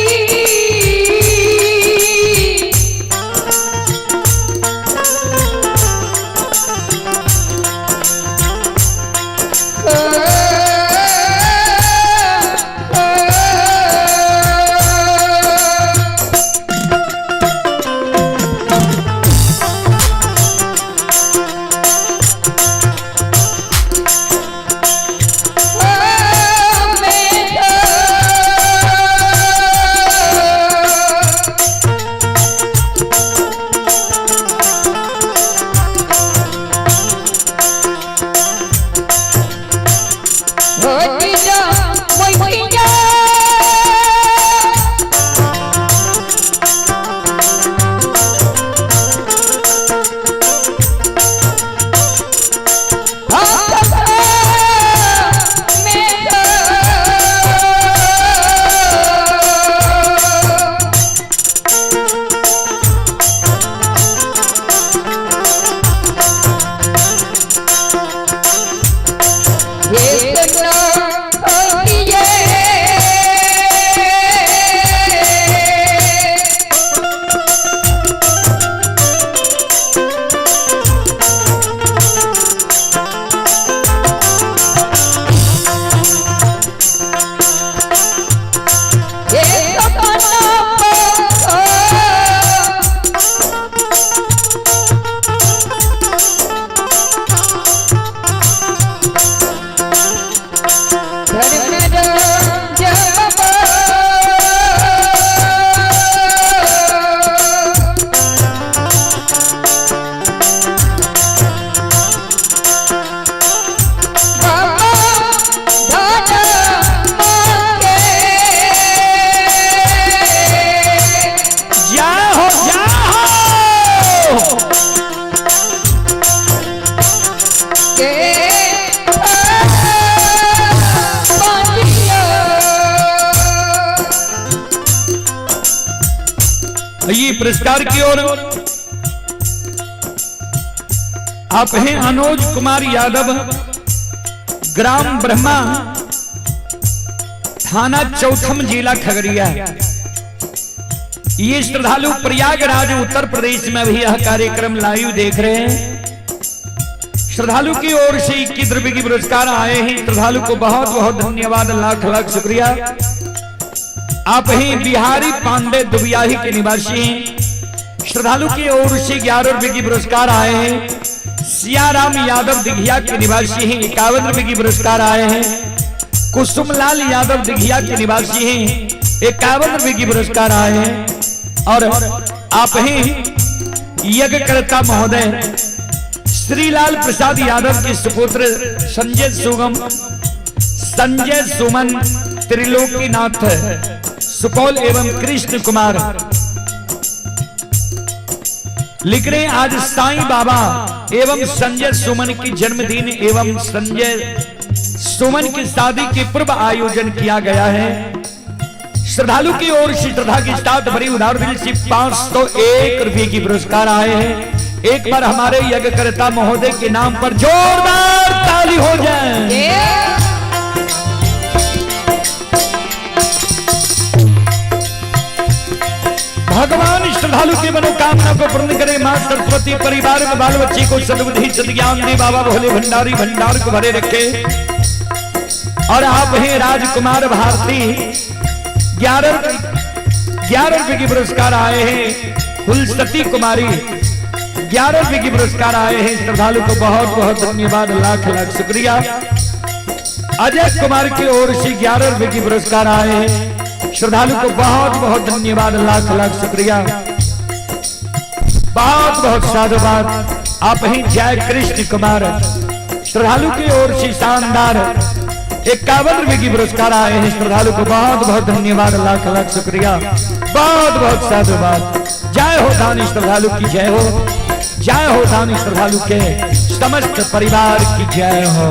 जय हो जय हो। ये पुरस्कार की ओर आप हैं अनुज कुमार यादव, ग्राम ब्रह्मा, थाना चौथम, जिला खगड़िया। ये श्रद्धालु प्रयागराज उत्तर प्रदेश में भी यह कार्यक्रम लाइव देख रहे हैं। श्रद्धालु की ओर से 21 रुपए की पुरस्कार आए हैं। श्रद्धालु को बहुत बहुत धन्यवाद, लाख लाख शुक्रिया। आप ही बिहारी पांडे दुबियाही के निवासी हैं। श्रद्धालु की ओर से 11 रुपए की पुरस्कार आए हैं। सियाराम यादव दिघिया के निवासी हैं, 51 रुपए की पुरस्कार आए हैं। कुसुमलाल यादव दिघिया के निवासी हैं, 51 रुपए की पुरस्कार आए हैं। और आप ही यज्ञकर्ता महोदय श्रीलाल प्रसाद यादव के सुपुत्र संजय सुगम, संजय सुमन, त्रिलोकीनाथ सुपौल एवं कृष्ण कुमार लिख रहे हैं, आज साईं बाबा एवं संजय सुमन की जन्मदिन एवं संजय सुमन की शादी के पूर्व आयोजन किया गया है। श्रद्धालु की ओर से श्रद्धा के साथ भरी उदार दिल से 501 रुपए की पुरस्कार आए हैं। एक बार हमारे यज्ञकर्ता महोदय के नाम पर जोरदार ताली हो जाए। भगवान श्रद्धालु की मनोकामना को पूर्ण करे। मां सरस्वती परिवार में बाल बच्चे को सद्बुद्धि सद्ज्ञान दे। बाबा भोले भंडारी भंडार को भरे रखे। और आप हैं राजकुमार भारती, 11 रुपए की पुरस्कार आए हैं। फुलसती कुमारी 11 रुपए की पुरस्कार आए हैं। श्रद्धालु को बहुत बहुत धन्यवाद, लाख लाख शुक्रिया। अजय कुमार की ओर से 11 रुपए की पुरस्कार आए हैं। श्रद्धालु को बहुत बहुत धन्यवाद, लाख लाख शुक्रिया, बहुत बहुत साधुवाद। आप ही जय कृष्ण कुमार, श्रद्धालु की ओर से शानदार 51 रुपए की पुरस्कार आए हैं। श्रद्धालु को बहुत बहुत धन्यवाद, लाख लाख शुक्रिया, बहुत बहुत साधुवाद। जय हो दानी श्रद्धालु की जय हो, जय हो दानी श्रद्धालु के समस्त परिवार की जय हो।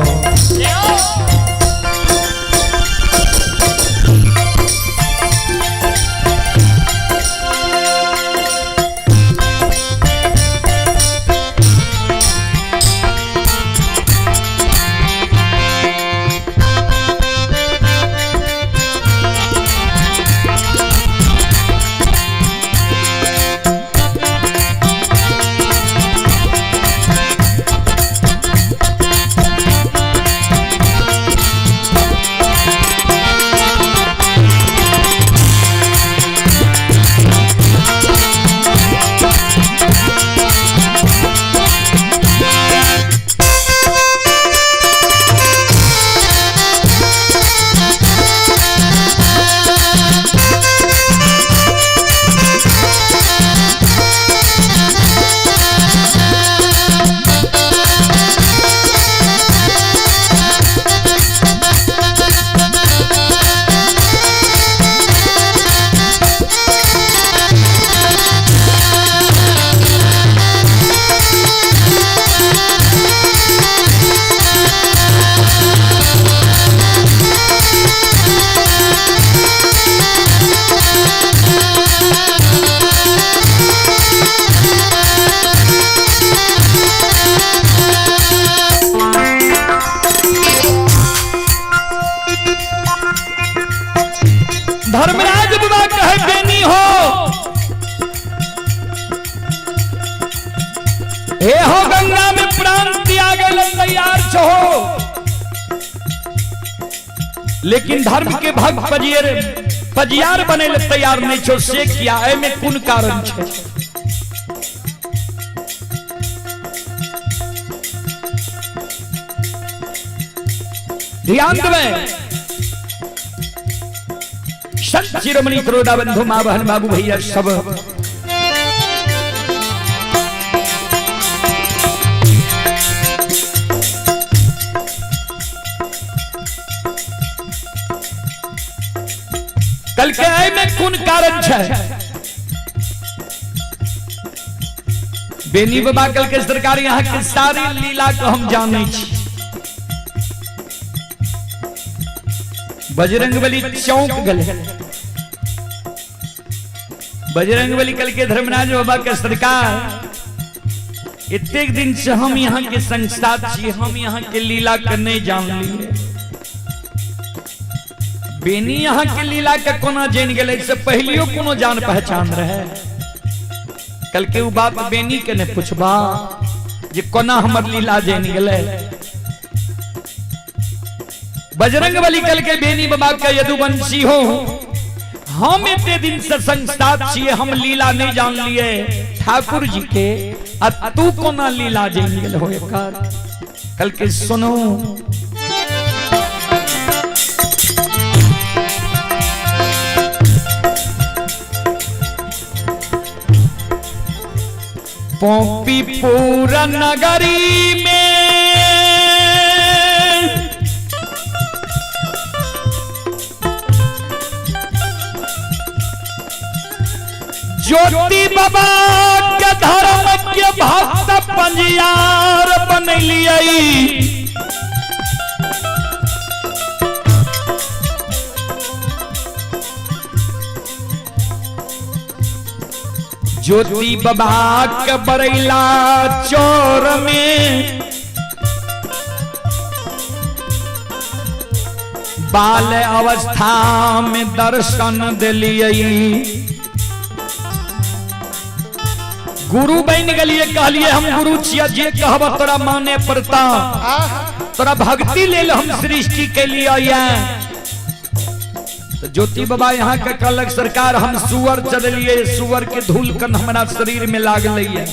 धर्मराज बाबा कहे बेनी हो, हे हो गंगा में प्राण त्याग तैयार छो, लेकिन धर्म के भक्त पजियार बने ले तैयार नहीं छो, से किया एमे कोन कारण छे? ध्यान देवे संत शिरोमणि त्रोदा बंधु माँ बहन बाबू भैया सब। कल के आए में कौन कारण है? बेनी बाबा कल के सरकार यहाँ के सारी लीला को हम जाने छी। बजरंगबली चौंक गले, बजरंगबली कल के धर्मराज बाबा के सरकार इतने दिन से हम यहाँ के संसार छी, हम यहाँ के लीला के नहीं जान लिए। बेनी यहाँ के लीला के कोना जान गए, से पहलियो कोनो जान पहचान रहे। कल के उ बात बेनी के ने पूछबा जे कोना हमर लीला जान गए। बजरंग बली कल के बेनी बाबा के यदुवंशी हो, हम इतने दिन से संसार छिए, हम लीला नहीं जान लिए ठाकुर जी के, आ तू कोना लीला जान गेल हो एकर। कल के सुनो पोपीपुर नगरी में ज्योति बाबा के धर्म के भक्त पंजियार बनलियै। ज्योति बाबा के बरैला चोर में बाल अवस्था में दर्शन दिलियै। गुरु बन गलिए, कहलिए हम गुरु छियै, जे कहब तोरा माने पड़ता। तोरा भक्ति लेल हम सृष्टि के लिए ये। तो ज्योति बाबा यहाँ के कहलक सरकार हम सुअर चललिए, सुअर के धूल कन हमरा शरीर में लागल है,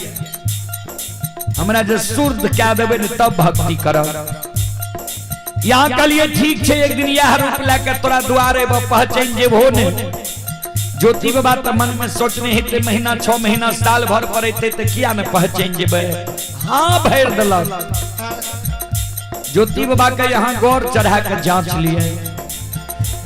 हमरा जे शुद्ध कए देबै ने तब भक्ति करब। यहाँ कहलिए ठीक छै, एक दिन यह रूप लए के तोरा दुआरे पर पहचान जेबहो ने। ज्योति बाबा तऽ मन में सोचने हेतै महीना 6 महीना साल भर पर एतै तऽ किया ने पहचान जेबै। हाँ भरि देलक। ज्योति बाबा के यहाँ गौर चढ़ा के जांच लिए,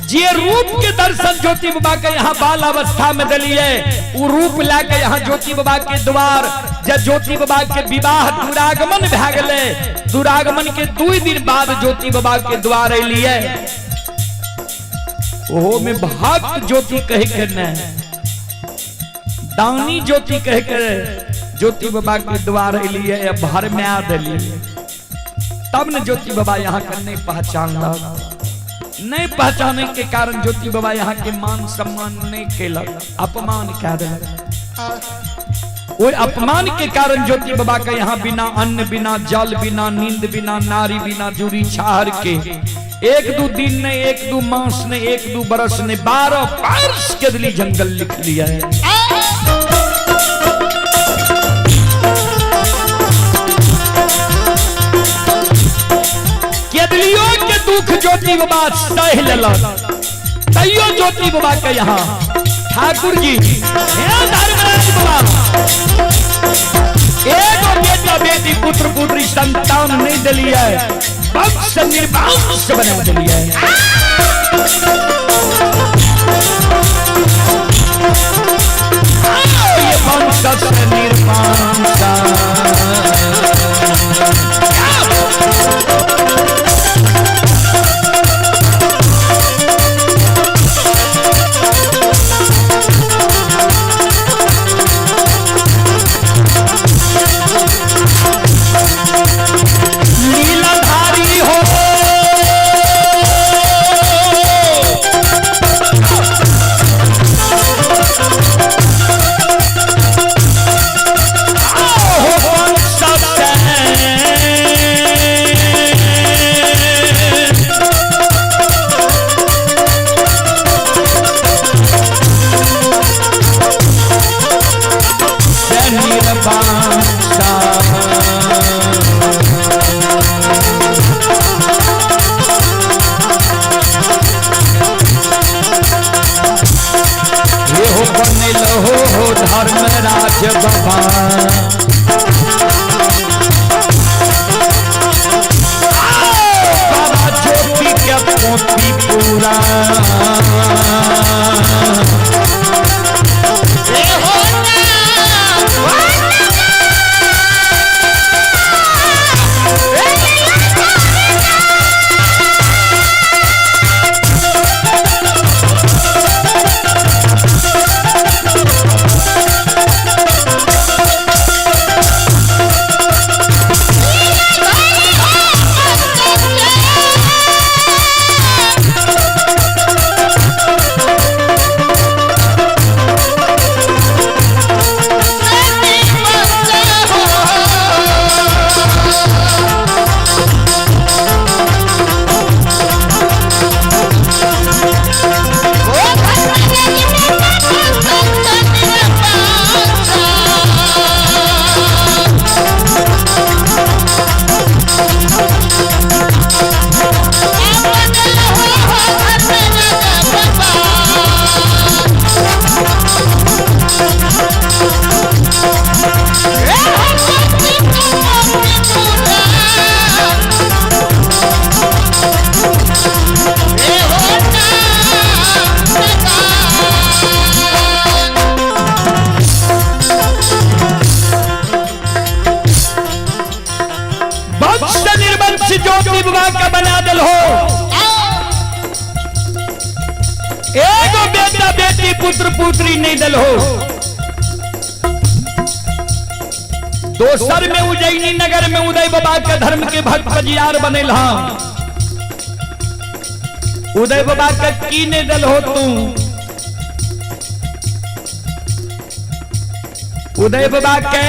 जे रूप के दर्शन ज्योति बाबा के यहाँ बाल अवस्था में दिलिए उ रूप ला के यहाँ ज्योति बाबा के द्वार जब ज्योति बाबा के विवाह दुरागमन भए गेलै, दुरागमन के 2 दिन बाद ज्योति बाबा के द्वार एलिए। ओहो में भक्त ज्योति कह के ने, दानी ज्योति कह के ज्योति बाबा के द्वार एलिए, भर में आ दिलिए, तब न ज्योति बाबा यहाँ के नहीं पहचानलक। नहीं पहचाने के कारण ज्योति बाबा यहाँ के मान सम्मान नहीं केलक, अपमान कह देलक। वो अपमान के कारण ज्योति बाबा के यहाँ बिना अन्न बिना जल बिना नींद बिना नारी बिना जुरी छाहर के 1-2 दिन ने 1-2 मास ने 1-2 बरस ने 12 वर्ष के दिली जंगल लिख लिया है। केदलियों के दुख ज्योति बाबा सह लेलक, तैयो ज्योति बाबा के यहाँ ठाकुर जी हे धर्मराज बाबा एगो बेटा बेटी पुत्र पुत्री संतान नहीं दिलिए, वंश निर्वंश बना दिलिए। ये वंश निर्वंश लीलाधारी हो, धर्मराज बाबा बाबा ज्योति के पोती पूरा ज्योति बाबा का बना दिल हो, एगो बेटा बेटी पुत्र पुत्री नहीं दिल हो। दोसर में उज्जैनी नगर में उदय बाबा के धर्म के भक्त पजियार बनेल। हाँ उदय बाबा के की नहीं दिल हो तू? उदय बाबा के,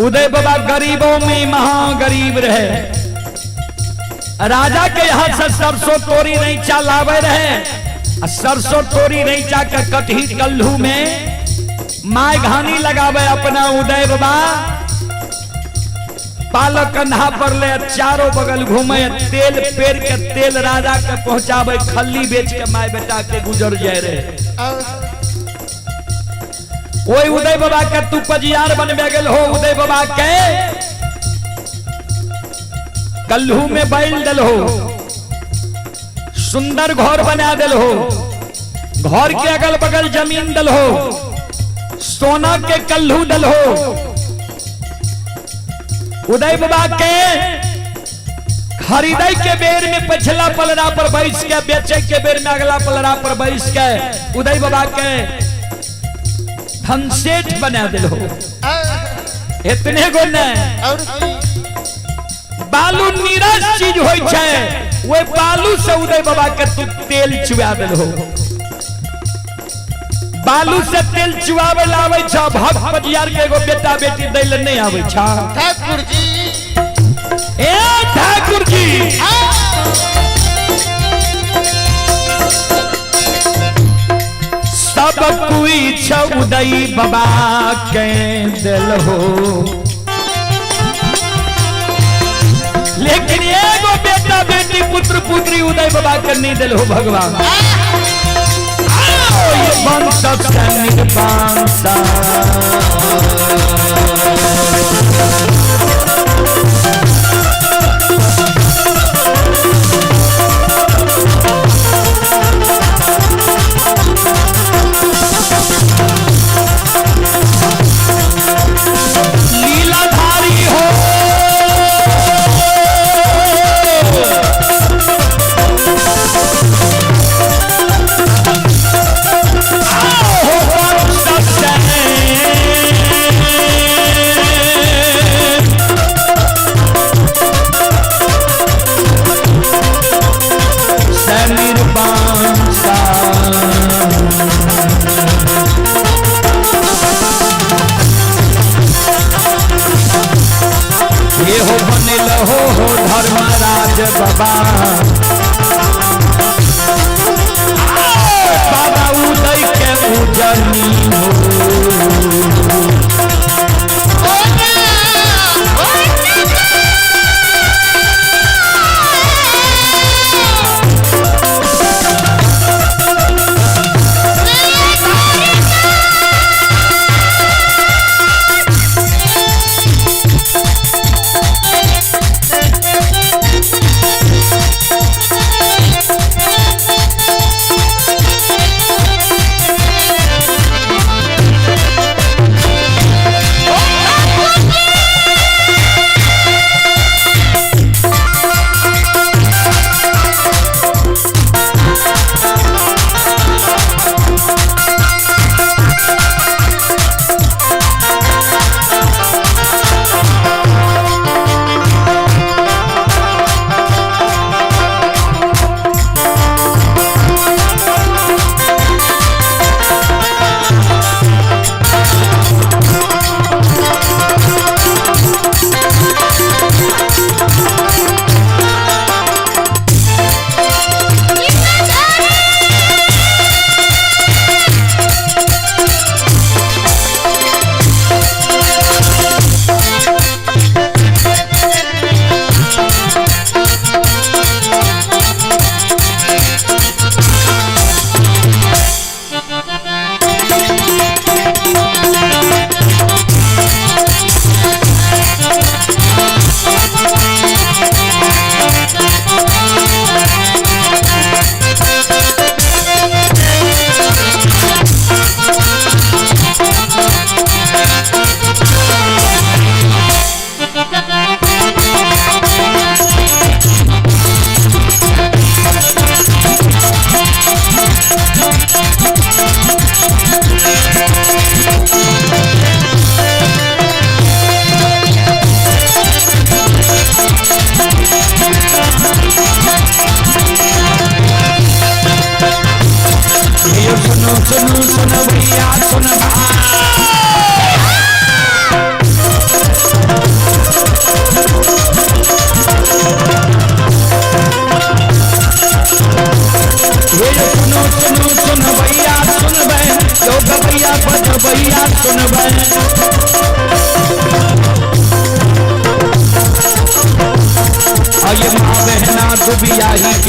उदय बाबा गरीबों में महागरीब रहे। राजा के यहाँ से सरसों तोरी रैचा लावे रहे आ सरसों तोरी रैचा के कटही कल्हू में my घानी लगावे अपना उदय बाबा पालक कंधा पर ले चारों बगल घूमे, तेल पेर के तेल राजा के पहुंचावे, खल्ली बेच के my बेटा के गुजर जाए रहे। ओई उदय बाबा के तू पजियार बनबे गेल हो, उदय बाबा के कल्हू में बैल दिल हो, सुंदर घर बना दिल हो, घर के अगल बगल जमीन दिल हो, सोना के कल्हू दिल हो। उदय बाबा के खरीदे के बेर में पिछला पलड़ा पर बैस के, बेचे के बेर में अगला पलड़ा पर बैस के उदय बाबा के धनसेठ बना दिल हो। इतने गो ने बालू नीरस चीज होई छै, ओहि बालू से उदय बाबा के तू तेल चुआ दिल हो। बालू से तेल चुआवे लावे छ, भक्त पजियार के एगो बेटा बेटी दै ले नहीं आवे छ। ठाकुर जी, ए ठाकुर जी, सब कुछ उदय बाबा के दिल हो, लेकिन एगो बेटा बेटी पुत्र पुत्री उदय बाबा के नहीं दिल हो भगवान। ये वंश निर्वंश लीलाधारी हो, हो वंश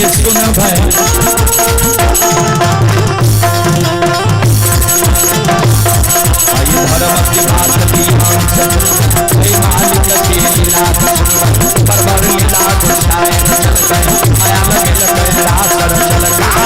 सुन भाई। आई धर्म की बात की हम मालिक के लीला बरबर लीला गुस्साए चल गए माया लगे लगे रास चल गए।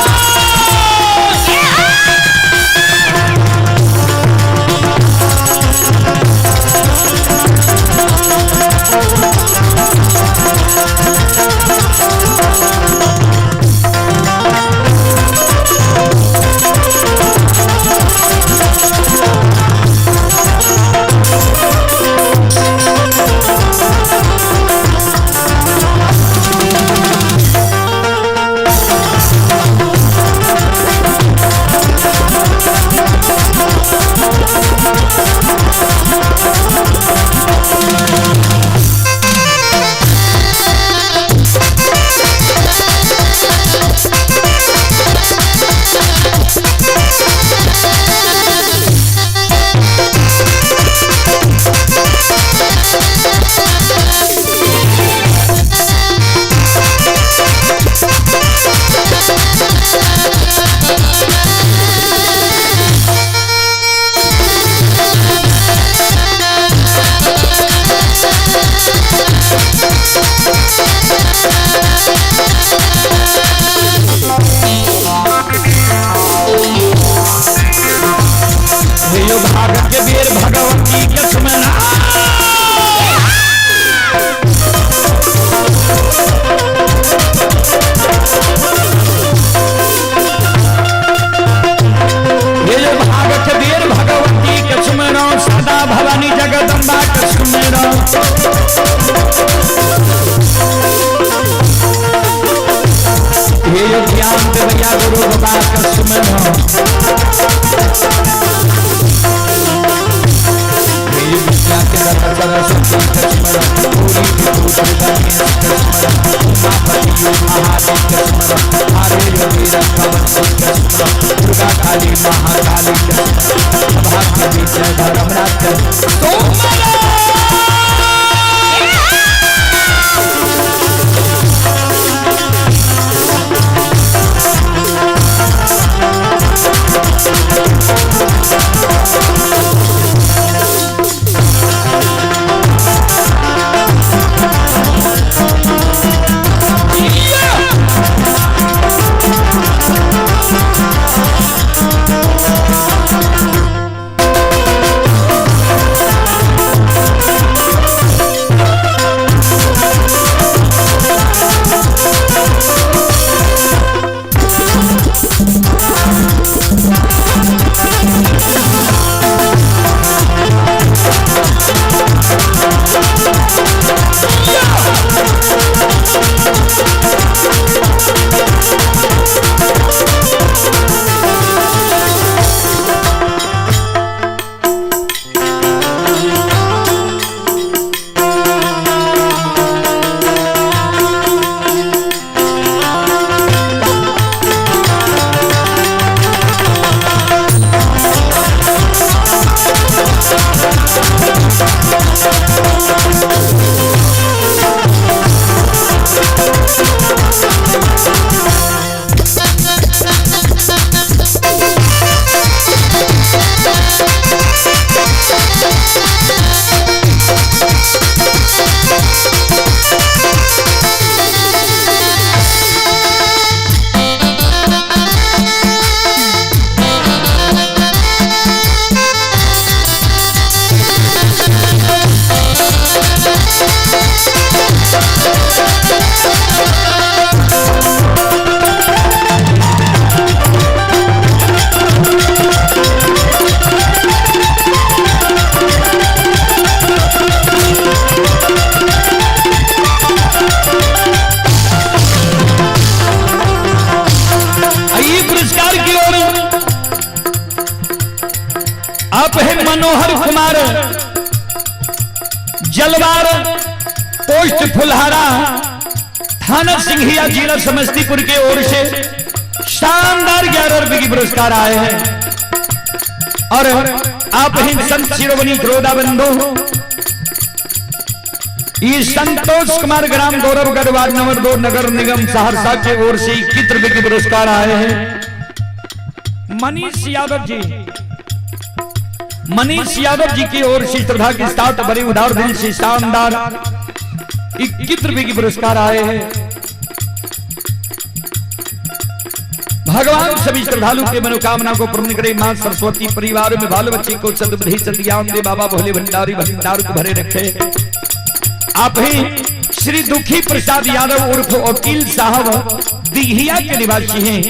भाग के वीर भगवती के सुमना भाग के वीर भगवती के सुमरो सदा भवानी जगदम्बा के सुमरो। हे ज्ञान देवैया गुरु बाबा के सुमरो। सरस्वती के सुमरो, पूरी विभूति गणेश के सुमरो, उमापति महादेव के सुमरो, हरे वीर कवन के सुमरो, दुर्गा काली महाकाली के सुमरो, भाग्य विजय धर्मराज के सुमरो। आप है मनोहर कुमार जलवार, पोस्ट फुलहारा, थाना सिंघिया, जिला समस्तीपुर के ओर से शानदार 11 रुपए की पुरस्कार आए हैं। और आप हैं संत शिरोमणि द्रोदा बंधु, ये संतोष कुमार ग्राम गौरवगढ़ वार्ड नंबर 2 नगर निगम सहरसा के ओर से 21 रुपए के पुरस्कार आए हैं। मनीष यादव जी, मनीष यादव जी की ओर से श्रद्धा के साथ बड़े उदार दिल से शानदार 21 रुपए के पुरस्कार आए हैं। भगवान सभी श्रद्धालु के मनोकामना को पूर्ण करे। मां सरस्वती परिवार में बाल बच्चे को सद्बुद्धि सद्ज्ञान दे। बाबा भोले भंडारी भंडार को भरे रखे। आप ही श्री दुखी प्रसाद यादव उर्फ वकील साहब दिघिया के निवासी हैं।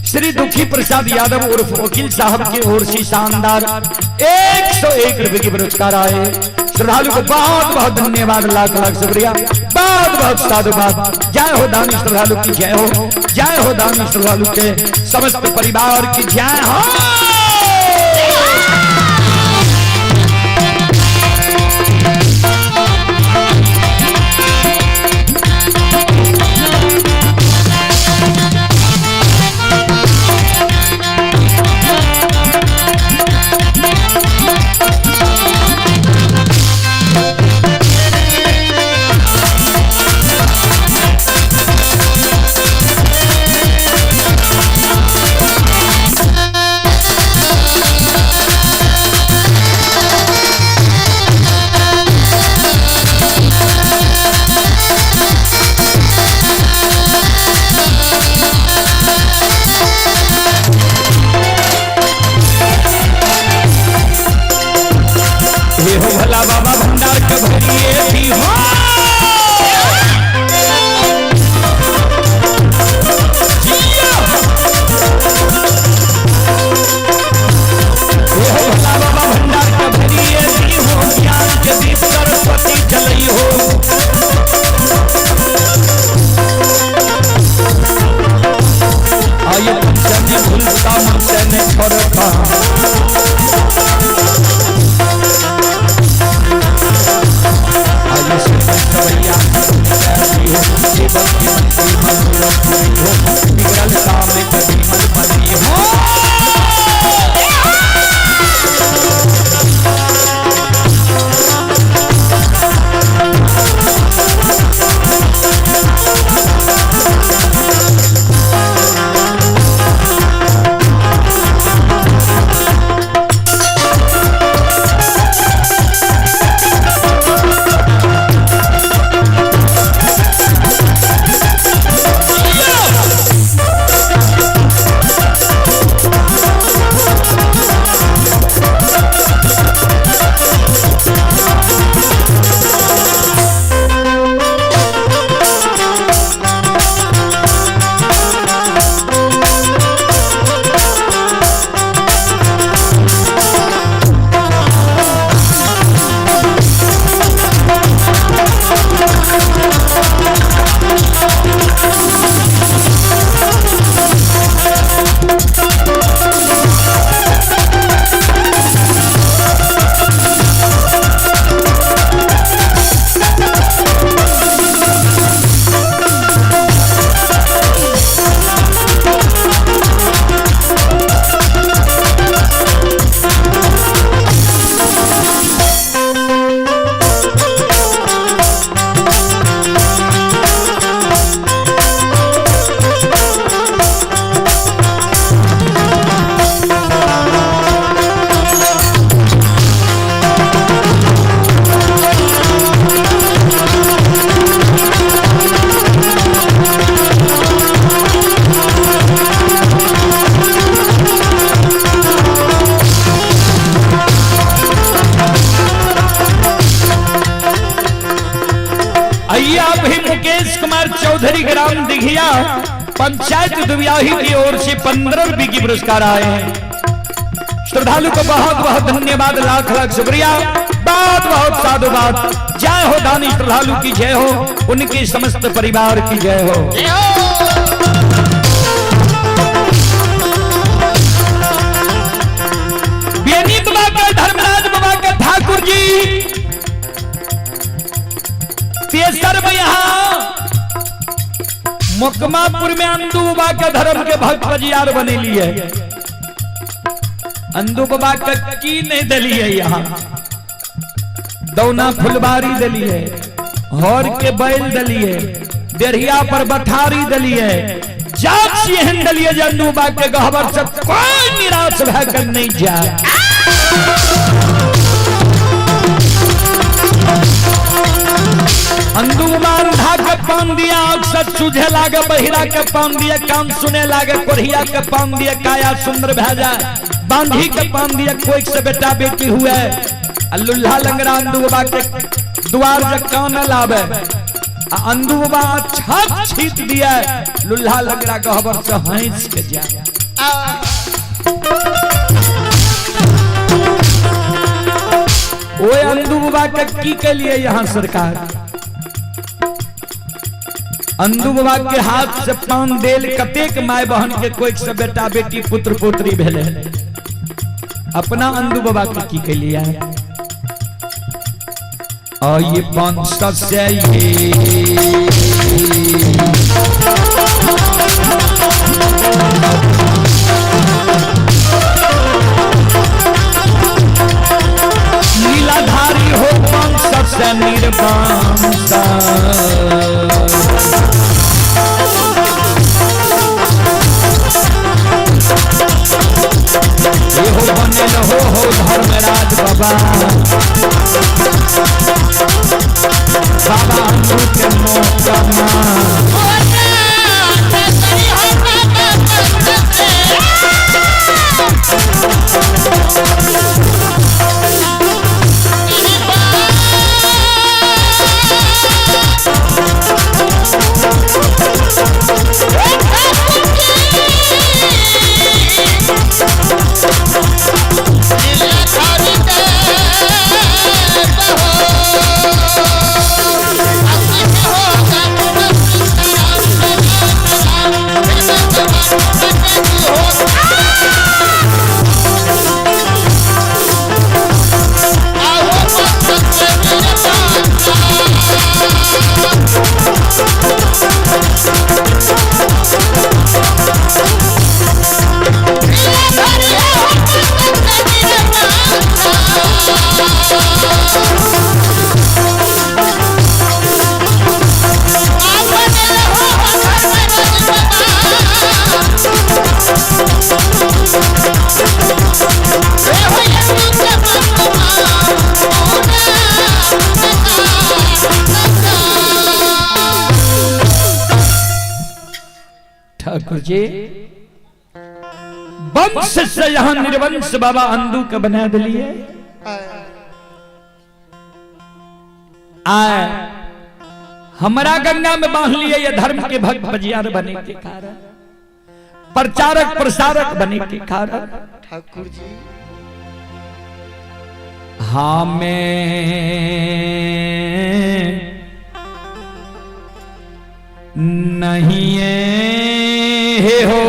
श्री दुखी प्रसाद यादव उर्फ वकील साहब की ओर से शानदार 101 रुपए के पुरस्कार आए। श्रद्धालु को बहुत बहुत धन्यवाद, लाख लाख शुक्रिया, बहुत बहुत साधुवाद। जय हो दानी श्रद्धालु की जय हो, जय हो दानी श्रद्धालु के समस्त परिवार की जय हो। हे हो भला बाबा भंडार के भरिए भी हो। जिया। हे हो भला बाबा भंडार के भरिए भी हो, ज्ञान के दीप सरस्वती जलई हो। आये पंचमी भूलता मुझसे ने छोड़ता। आये श्री सवैया हो, जीवन की मंत्री मनोरथ पूरी हो, बिगड़ल काम कभी मन बनी हो। आइए आप ही मुकेश कुमार चौधरी ग्राम दिघिया पंचायत दुबियाही की ओर से 15 रुपए की पुरस्कार आए हैं। श्रद्धालु को बहुत बहुत धन्यवाद, लाख लाख शुक्रिया, बहुत बहुत साधुवाद। जय हो दानी श्रद्धालु की जय हो, उनके समस्त परिवार की जय हो। बेनी बाबा का, धर्मराज बाबा का ठाकुर जी तेसर में यहां मुकमापुर में अंदू बाबा के धर्म के भक्त बजियार बने लिए। अंदू बाबा के की नहीं दिली है, यहां दौना फुलबारी दिली है। हर के बैल दलिए, डेढ़िया पर बथारी दलिए, जात एहन दलिए जे अंदू बाबा के गहबर से कोई निराश भए कर नहीं जाए। अंदू बाबा अंधा के पान दिया, आँख से चूझे लागे, बहिरा के पान दिया, कान सुने लागे, कोढ़िया के पान दिया, काया सुंदर भए जाए, बांधी के पान दिया, कोई से बेटा बेटी हुए, आ लुल्हा लंगड़ा अंदू बाबा के द्वार जे कान लावे, आ अंदू बाबा छत छीट दिया, लुल्हा लंगड़ा गहबर से हंस के जाए। ओए अंदू बाबा के की के लिए यहाँ सरकार अंदू बाबा के हाथ से पान देल कतेक my बहन के कोई से बेटा बेटी पुत्र पुत्री भेले, अपना अंदू बाबा के की के लिए और ये वंश से ये लीलाधारी हो वंश से निर्वंश। ये हो बने हो धर्मराज बाबा, बाबा अंदू के मोकमा। ठाकुर जी वंश से यहाँ निर्वंश बाबा अंदू के बना दिलिए। आए हमारा गंगा में बांध लिए ये धर्म के भक्त बजियार बने के कारण, प्रचारक प्रसारक बने के कारण। ठाकुर जी हमें नहीं है हो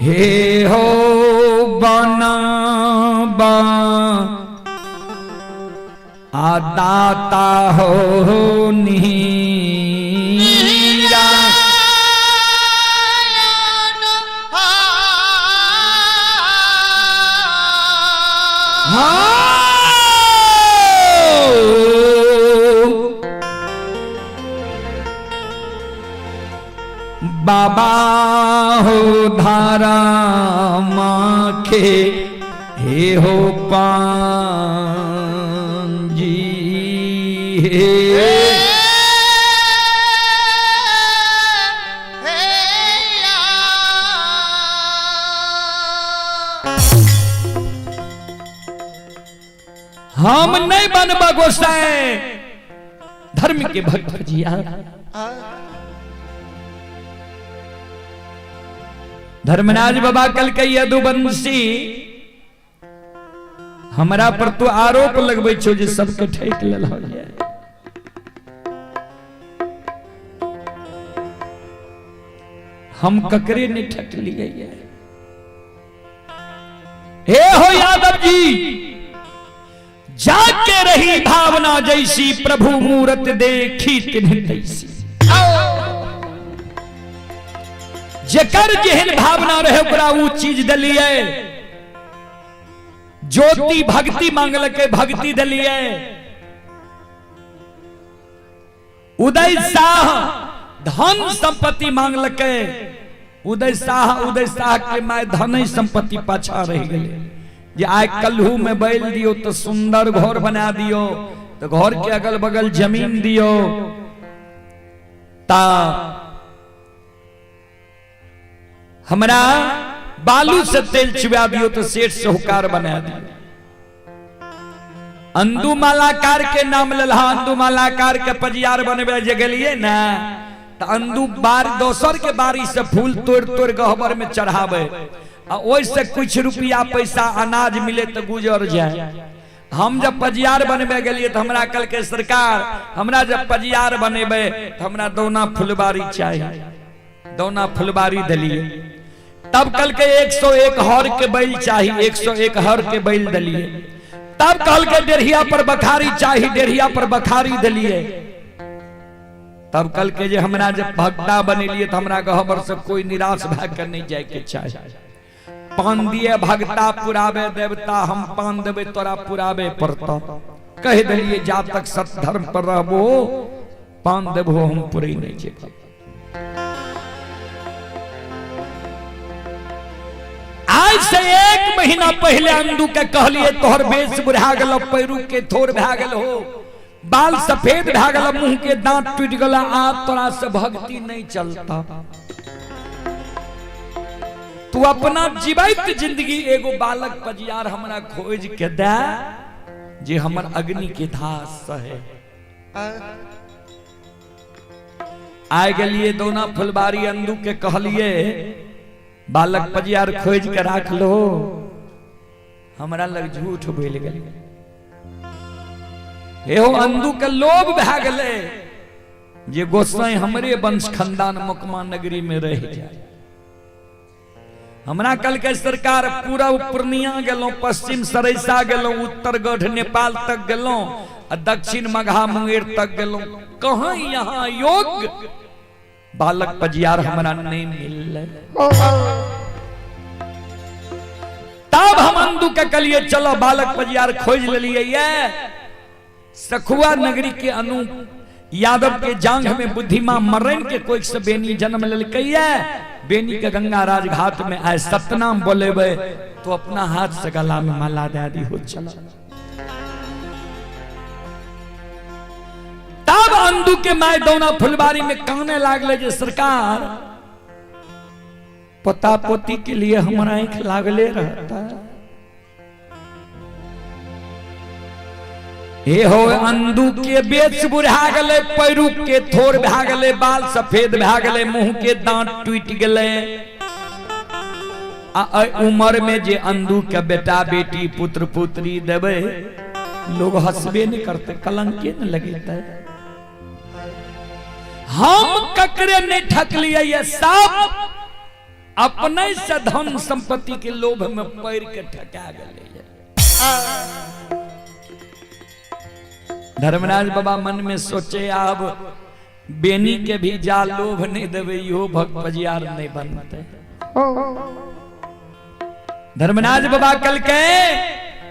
हे हो बना बा आदाता हो नीरा। बाबा हो धारा माखे हे हो पांजी हे। हम नहीं बनबा गोसाई धर्म के भक्त जिया। धर्मराज बाबा कल के यदुवंशी हमरा पर तो आरोप लगबै छो जे सबके ठेक लेलहो। हम ककरे नहीं ठकलिए। हे हो यादव जी, जाके रही भावना जैसी प्रभु मूरत देखी तिन्ह तैसी। जेकर जेहन भावना रहे ओकरा ऊ चीज दलिए। ज्योति भक्ति मांगलकै, भक्ति देलियै। उदय शाह धन संपत्ति मांगलकै, उदय शाह, उदय शाह के my धन संपत्ति पाछा रह गेलै जे आइ कल्हू में बैल दियो तो सुंदर घर बना दियो, तो घर के अगल बगल जमीन दियो, ता हमरा बालू से तेल चुआ दियो तो सेठ साहूकार बना दियो। अंदू मालाकार के नाम लेलहा, अंदू मालाकार के पजियार बनबे जे गेलिए ना, त अंदू बार दोसर के बारी से फूल तोड़ तोड़ गहबर में चढ़ावे आ ओहि से कुछ रुपया पैसा अनाज मिले तो गुजर जाए। हम जब पजियार बनबे गेलिए तो हमरा कल के सरकार हमरा जब पजियार बनेबे तो हमरा दौना फुलबारी चाहिए, दौना फुलबारी दिलिए। तब कल के 101 हर के बैल चाहिए, 101 हर के बैल दिलिए। तब कल के डेढ़िया पर बखारी चाहिए, डेढ़िया पर बखारी दिलिए। तब कल के जे हमरा जब भक्ता बनेलिए तो हमरा गहबर से कोई निराश भए के नहीं जाए के चाहिए। पान दिए भगता पुरावे देवता, हम पान देवे तोरा पुरावे पड़ता। कह दिलिए जा तक सत धर्म पर रहबो पान देबो हम पुरे नहीं जेबो। आज से 1 महीना पहले अंदू के कहलिए तोहर बेस बुढ़ा गेल, पैरू के थोर भए गेल हो, बाल सफेद भए गेल, मुंह के दांत टूट गेल, आब तोरा से भक्ति नहीं चलता। तू अपना जीवित जिंदगी एगो बालक पजियार हमरा खोज के दे जे हमर अग्नि के धास सहे। आय गेलिए दोना फुलबारी अंदू के कहलिए बालक पजियार खोज के राख लो, हमरा लग झूठ बोल गेल। एहो अंदू के लोभ भए गेलै जे गोसाई हमरे वंश खानदान मुकमा नगरी में रह जाए। हमरा कल के सरकार पूरा पूर्णिया गेलहुं, पश्चिम सरैसा गेलहुं, उत्तरगढ़ नेपाल तक गेलहुं आ दक्षिण मगहा मुंगेर तक गेलहुं, कहाँ यहाँ योग्य बालक पजियार हमरा नहीं मिललै। तब हम अंदू के कहलिए चलो बालक पजियार खोज लेलिए। ये सखुआ नगरी के अनूप यादव के जांघ में बुद्धिमा मरन के कोई से बेनी जन्म लेलकै। बेनी के गंगा राजघाट में आए सतनाम बोलेबे तो अपना हाथ से गला में माला दे दी हो। चलो तब अंदू के my दौना फुलबारी में काने लागले जे सरकार पोता पोती के लिए हमारा आंख लागले रहता। हे हो अंदू के बेच बुढ़ा गेलै, पैरू के थोर भए गेलै, बाल सफेद भए गेलै, मुंह के दांत टूटि गेलै। आ उम्र में जे अंदू के बेटा बेटी पुत्र पुत्री देबै लोग हंसबे नहीं करते, कलंके न लगेते। हम ककरे नहीं ठकलिए, ये सब अपने से धन संपत्ति के लोभ में पैर के ठका गेलै। धर्मराज बाबा मन में सोचे अब बेनी के भी जा लोभ नहीं देवे इहो भक्त पजियार नहीं बनते। धर्मराज बाबा कल के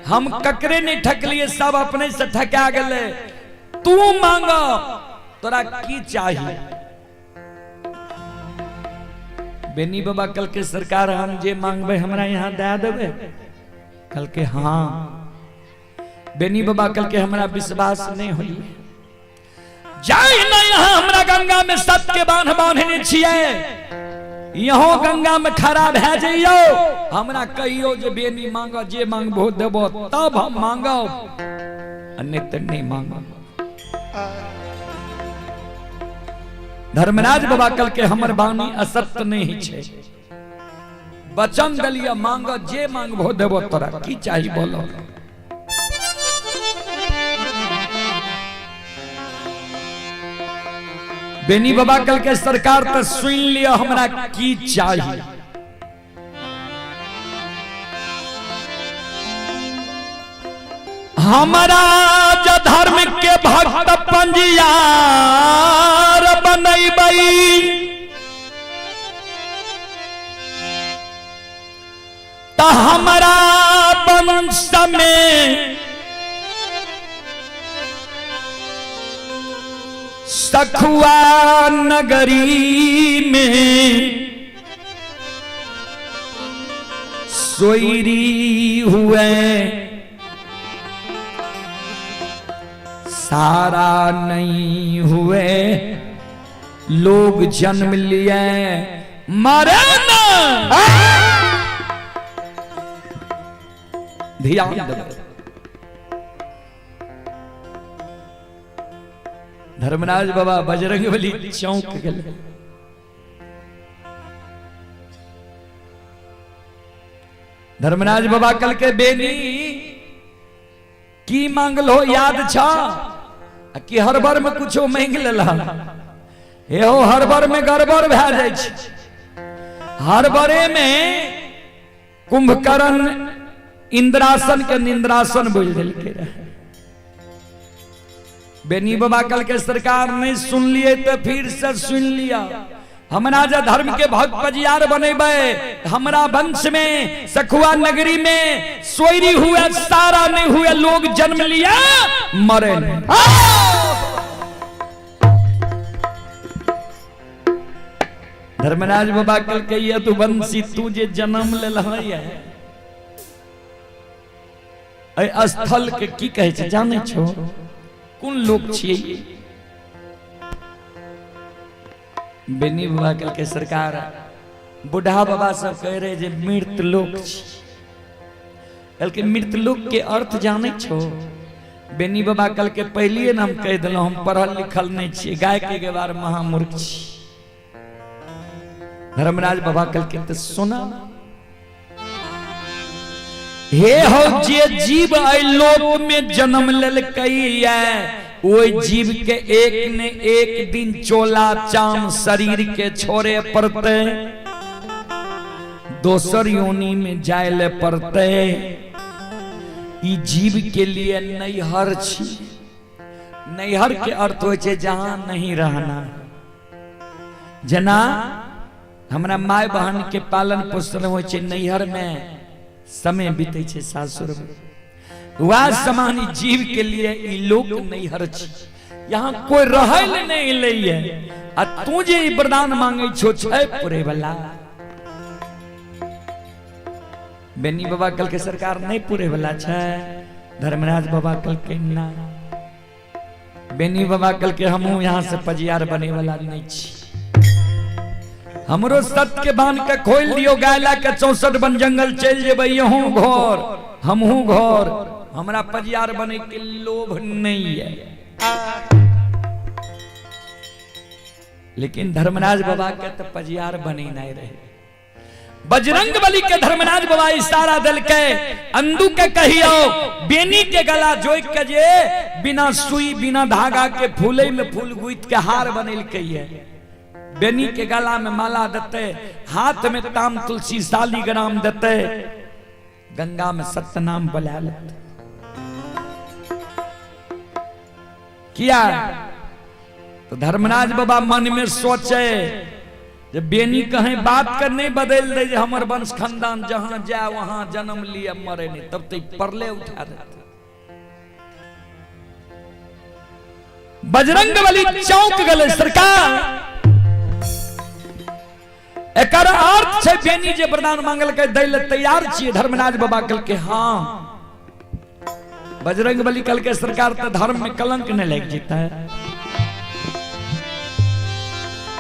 हम ककरे नहीं ठकलिए, सब अपने से ठका गेलै, तू मांग तोरा की चाहिए। बेनी बाबा कल के सरकार हम जे मांगबे हमरा यहाँ दे देबे। कल के हाँ। बेनी बाबा कल के हमरा विश्वास नहीं होई, जाय ना यहाँ हमरा गंगा में सत के बांध बांधने छिए, यहाँ गंगा में खड़ा भए जइयो, हमरा कहियो जे बेनी मांग जे मांगबो देबो तब हम मांगब, नहीं तो नहीं मांगब। धर्मराज बाबा कल के हमर बानी असत्य नहीं छे, वचन दलिया मांग जे मांगबो देबो तोरा की चाहिए बोलो। बेनी बाबा कल के सरकार तो सुन लिया हमरा की चाहिए। हमारा जो धर्म के भक्त पंजियार बनैबै त हमारा वंश समय सखुआ नगरी में सोईरी हुए, सारा नहीं हुए, लोग जन्म लिए मरे ना। ध्यान देबै। धर्मराज बाबा बजरंग बली चौंक गेलै। धर्मराज बाबा कल के बेनी की मांगल हो याद छा कि हर बार में कुछो मांग लेला? एहो हर बार में गड़बड़ भए जाइ छै। हर बारे में कुंभकर्ण इंद्रासन के निंद्रासन बोल देलकै रहे। बेनी बाबा कल के सरकार नहीं सुन लिए तो फिर से सुन लिया। हमरा जे धर्म के भक्त पजियार बनेबै, हमरा वंश में सखुआ नगरी में सोयरी हुए, सारा नहीं हुए, लोग जन्म लिया मरे नहीं। धर्मराज बाबा कल के ये तू वंशी, तू जे जन्म लेल है स्थल के की कहै छै जानै छो? कोन लोक छियै? बेनी बाबा कल के सरकार बुढ़ा बाबा सब कह रहे जे मृत लोक छी। कहलकै मृत लोक के अर्थ जानै छो? बेनी बाबा कल के पहलिए ने हम कह दिलहुँ, हम पढ़ल लिखल नहीं छियै, गाय के गेवार महामूर्ख छी। धर्मराज बाबा कल के तो सुना, हे हो जे जीव एहि लोक में जन्म लेलकैया ओहि जीव के एक ने एक दिन चोला चाम शरीर के छोड़े पड़ते, दोसर योनि में जाय ले पड़ते। ई जीव के लिए नैहर छी। नैहर के अर्थ होइ छै जहां नहीं रहना। जेना हमरा माय बहन के पालन पोषण होइ छै नैहर में, समय बीते छै सासुर में, वह समान जीव के लिए ई लोक नैहर छी। यहाँ कोई रहै ले नहीं लैये, आ तू जे ई वरदान मांगे छो छै पुरे वाला। बेनी बाबा कल के सरकार नहीं पूरे वाला छै। धर्मराज बाबा कल के ना। बेनी बाबा कल के हमहू यहाँ से पजियार बने वाला नहीं छी। हमरो सत्य के बांध के खोल दियो, गायला के 64 वन जंगल चल जेबै, यहूं घर हमहू घर, हमरा पजियार बने के लोभ नहीं है। लेकिन धर्मराज बाबा के तो पजियार बने नहीं रहे। बजरंग बली के धर्मराज बाबा इशारा दिलके, अंदू के कहियो बेनी के गला जोइक के जे बिना सुई बिना धागा के फूले में फूल गुइत के हार बनेलकै है, बेनी के गला में माला देते, हाथ में ताम तुलसी शालिग्राम देते, गंगा में सत्यनाम बोला लेते। किया तो धर्मराज बाबा मन में सोचे जे बेनी कहीं बात कर नहीं बदल दे जे हमर वंश खानदान जहां जाए वहां जन्म लिए मरे नहीं, तब तो परले उठा देते। बजरंग बली चौंक गए सरकार, एकर अर्थ छै बेनी जे वरदान मांगल के दै ले तैयार छियै। धर्मराज बाबा कहलकै के हाँ। बजरंग बली कहलकै के सरकार तो धर्म में कलंक नहीं लग जेतै।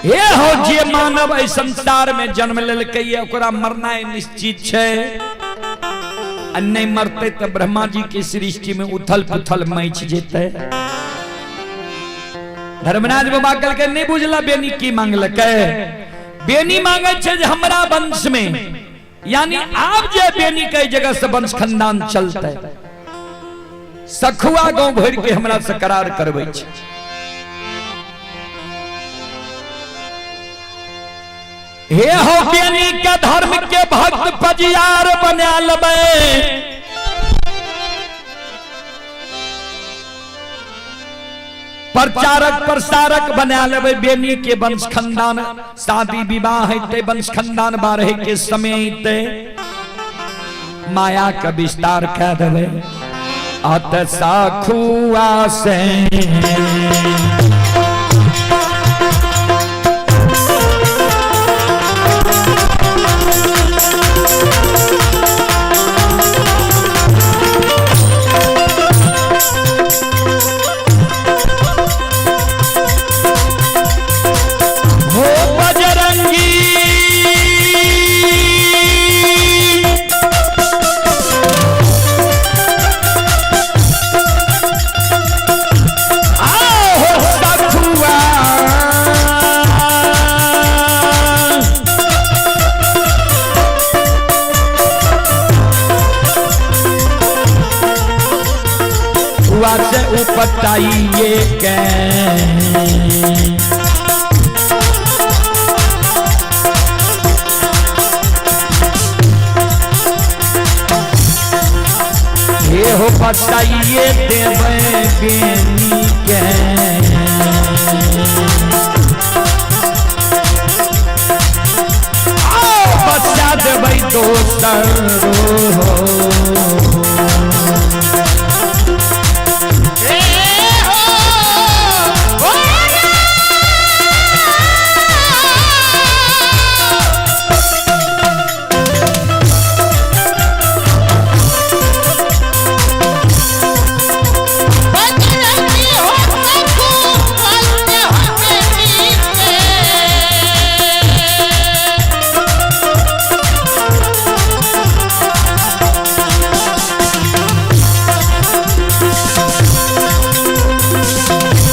हे हो जे मानव एहि संसार में जन्म लेलकै ओकरा मरनाइ निश्चित छै, आ नहीं मरते तो ब्रह्मा जी के सृष्टि में उथल पुथल मच जेतै। धर्मराज बाबा कहलकै नहीं बुझला बेनी की मांगलकै? बेनी मांगे छै जे हमरा वंश में, यानी आब जे बेनी के जगह से वंश खानदान चलते, सखुआ गांव भर के हमरा से करार करबै छै। हे हो बेनी के धर्म के भक्त पजियार बना लेबै, प्रचारक प्रसारक बना लेबै, बेनी के वंश खानदान शादी विवाह हेतै, वंश खानदान बारहे के समय हेतै, माया के विस्तार कह देवे अत सखुआ से हो बजरंगी आओ सखुआ हुआ से उपटाइए के ये हो बताइए देवे बेनी के आओ बचा देबै दोसर हो। ए हो ओ बजरंगी हो सखू वास्ते हो बेटी के।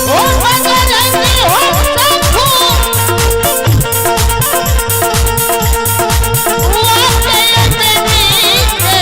ओ बजरंगी हो सखू वास्ते बेटी के।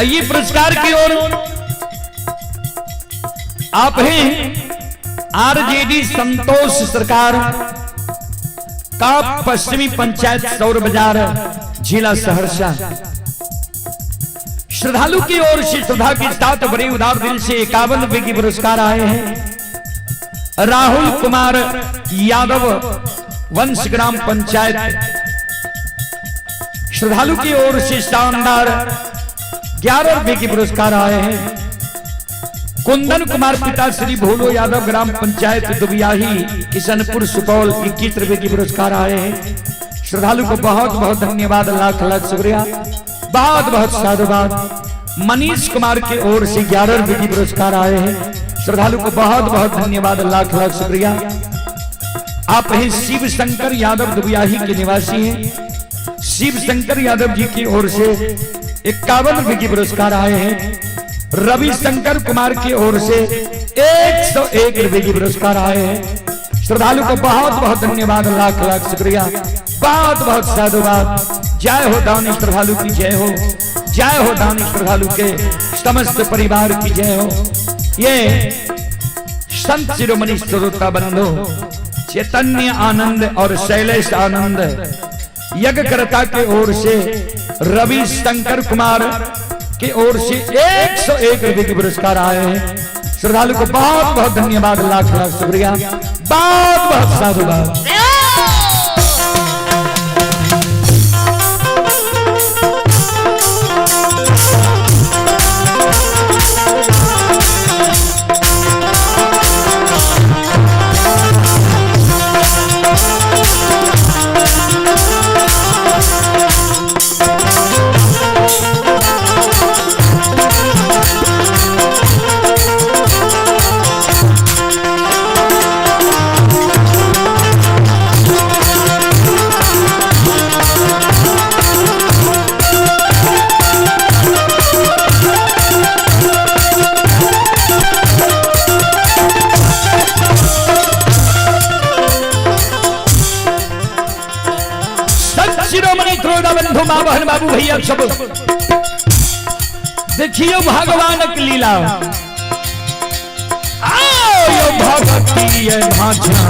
ये पुरस्कार की ओर आप हैं आरजेडी संतोष सरकार का पश्चिमी पंचायत सौर बाजार जिला सहरसा। श्रद्धालु की ओर से श्रद्धा के साथ बड़े उदार दिल से 51 रुपए की पुरस्कार आए हैं। राहुल कुमार यादव वंश ग्राम पंचायत श्रद्धालु की ओर से शानदार 11 रुपए की पुरस्कार आए हैं। कुंदन कुमार पिता श्री भोलो यादव ग्राम पंचायत दुबियाही किशनपुर सुपौल 21 रुपए की पुरस्कार आए हैं। श्रद्धालु को बहुत बहुत धन्यवाद, लाख लाख शुक्रिया, बहुत बहुत साधुवाद। मनीष कुमार की ओर से 11 रुपए की पुरस्कार आए हैं। श्रद्धालु को बहुत बहुत धन्यवाद, लाख लाख शुक्रिया। आप हैं शिव शंकर यादव दुबियाही के निवासी हैं। शिव शंकर यादव जी की ओर से 51 रुपए की पुरस्कार आए हैं। रवि शंकर कुमार की ओर से 101 रुपए की पुरस्कार आए हैं। श्रद्धालु को बहुत बहुत धन्यवाद, लाख लाख शुक्रिया, बहुत बहुत साधुवाद। जय हो दानी श्रद्धालु की जय हो, जय हो दानी श्रद्धालु के समस्त परिवार की जय हो। ये संत शिरोमणि श्रोता बंधु चैतन्य आनंद और शैलेश आनंद यज्ञकर्ता के ओर से रवि शंकर कुमार की ओर से 101 रुपए के पुरस्कार आए हैं। श्रद्धालु को बहुत बहुत धन्यवाद, लाख लाख शुक्रिया, बहुत बहुत साधुवाद। भैया सब देखियो भगवानक लीला। आओ यो भगती भाषा।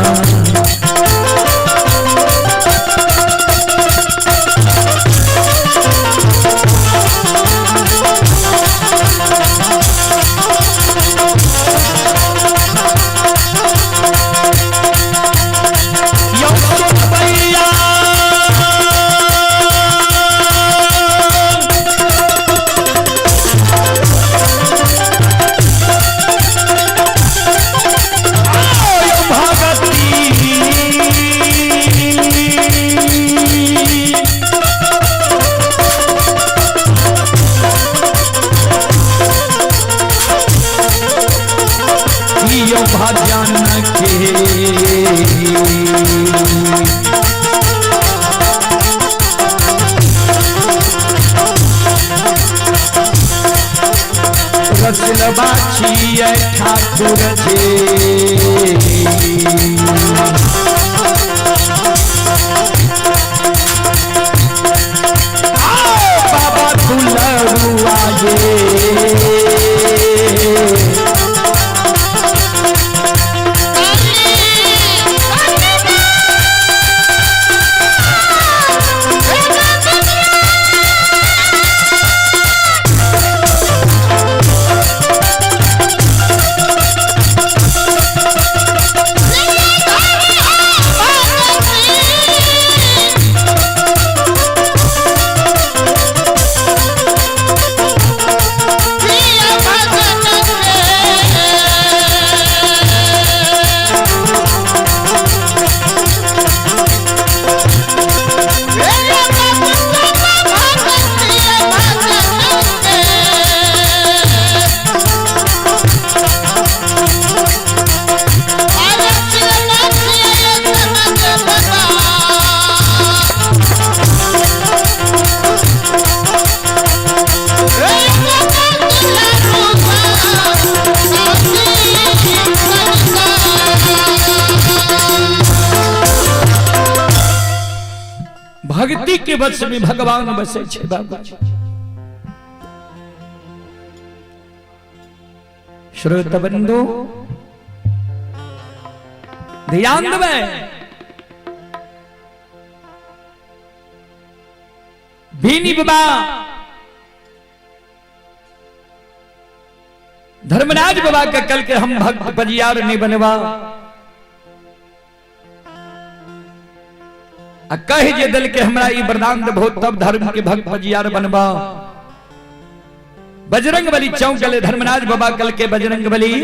यो सुनबैया आयो भगती। यो भजन के रचलबा छियै ठाकुर जी। आओ बाबा दुलरुआ ये। भक्ति के वश में भगवान बसे छे बाबूजी। श्रोत बंधु ध्यान देबै, भीनी बाबा धर्मराज बाबा के कल के हम भक्त बजियार नहीं बनवा आ कह जे दिल के हमरा ई वरदान देबो तब धर्म के भक्त बजियार बनवा। बजरंग बली चौंक गले धर्मराज बाबा कल के बजरंग बली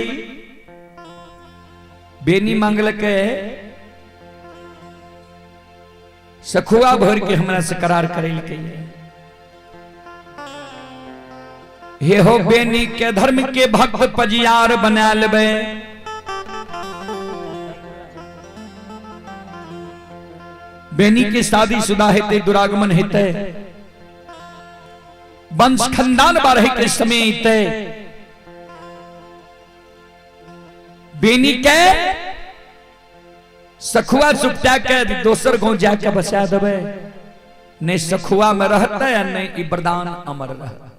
बेनी मांगल के सखुआ भर के हमरा से करार करे के हे हो बेनी के धर्म के भक्त पजियार बना लेबे। बेनी के शादी शुदा हेते, दुरागमन हेते, वंश खानदान बारहे के समय अते बेनी के सखुआ सुपटा के दोसर गांव जाके बसा देबे, नहीं सखुआ में रहते या नहीं ई वरदान अमर रहते।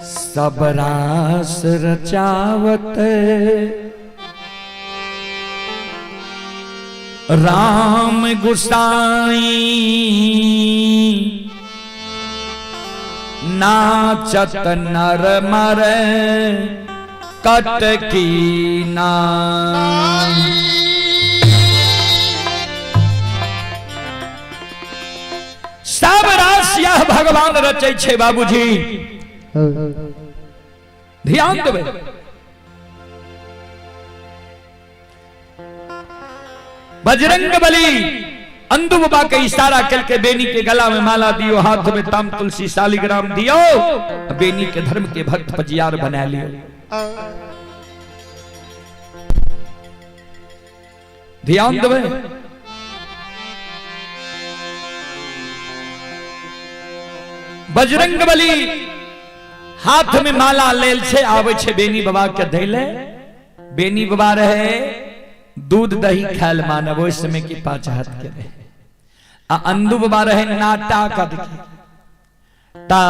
सब रास रचावत राम गुसाई नाचत नर मर कटकी ना। सब रास यह भगवान रचै छे बाबूजी, ध्यान देबै। बजरंग बली अंधु बाबा के इशारा करके बेनी के गला में माला दियो, हाथ में ताम तुलसी शालिग्राम दियो, बेनी के धर्म के भक्त पजियार बना लियो। ध्यान देबै। बजरंग बली हाथ में माला लेल छे आवे छे बेनी बाबा के धैले। बेनी बाबा रहे दूध दही खायल मानव ओहि समय की 5 हाथ के रहे। आ अंदू बाबा रहे नाटा का देखी ता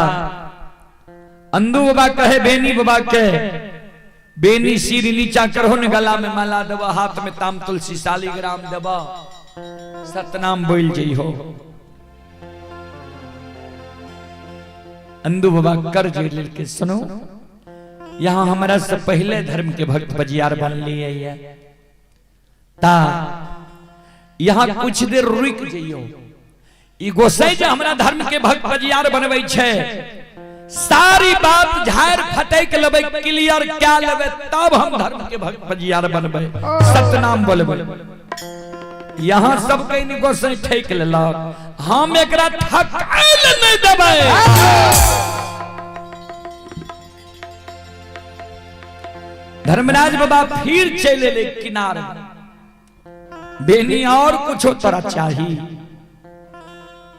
अंदू बाबा कहे बेनी बाबा के, बेनी सिर नीचा करहो ने, गला में माला देबा, हाथ में ताम तुलसी शालिग्राम देबा, सतनाम बोल जइहो। अंदू बाबा कर जे लेके, सुनो यहाँ हमारा से पहले धर्म के भक्त बजियार बन लिए है, ता यहाँ कुछ देर रुक जइयो। ई गोसाई जे हमरा धर्म के भक्त बजियार बनबै छै, सारी बात झाड़ फटैक लेबै, क्लियर क्या लेबै, तब हम धर्म के भक्त बजियार बनबै, सतनाम बोलबै। यहाँ सब कहीं गोसाई ठेक लेलक, हम एकरा ठकाइल नहीं देबै। धर्मराज बाबा फिर चले ले किनार, बेनी और कुछ तोरा चाहिए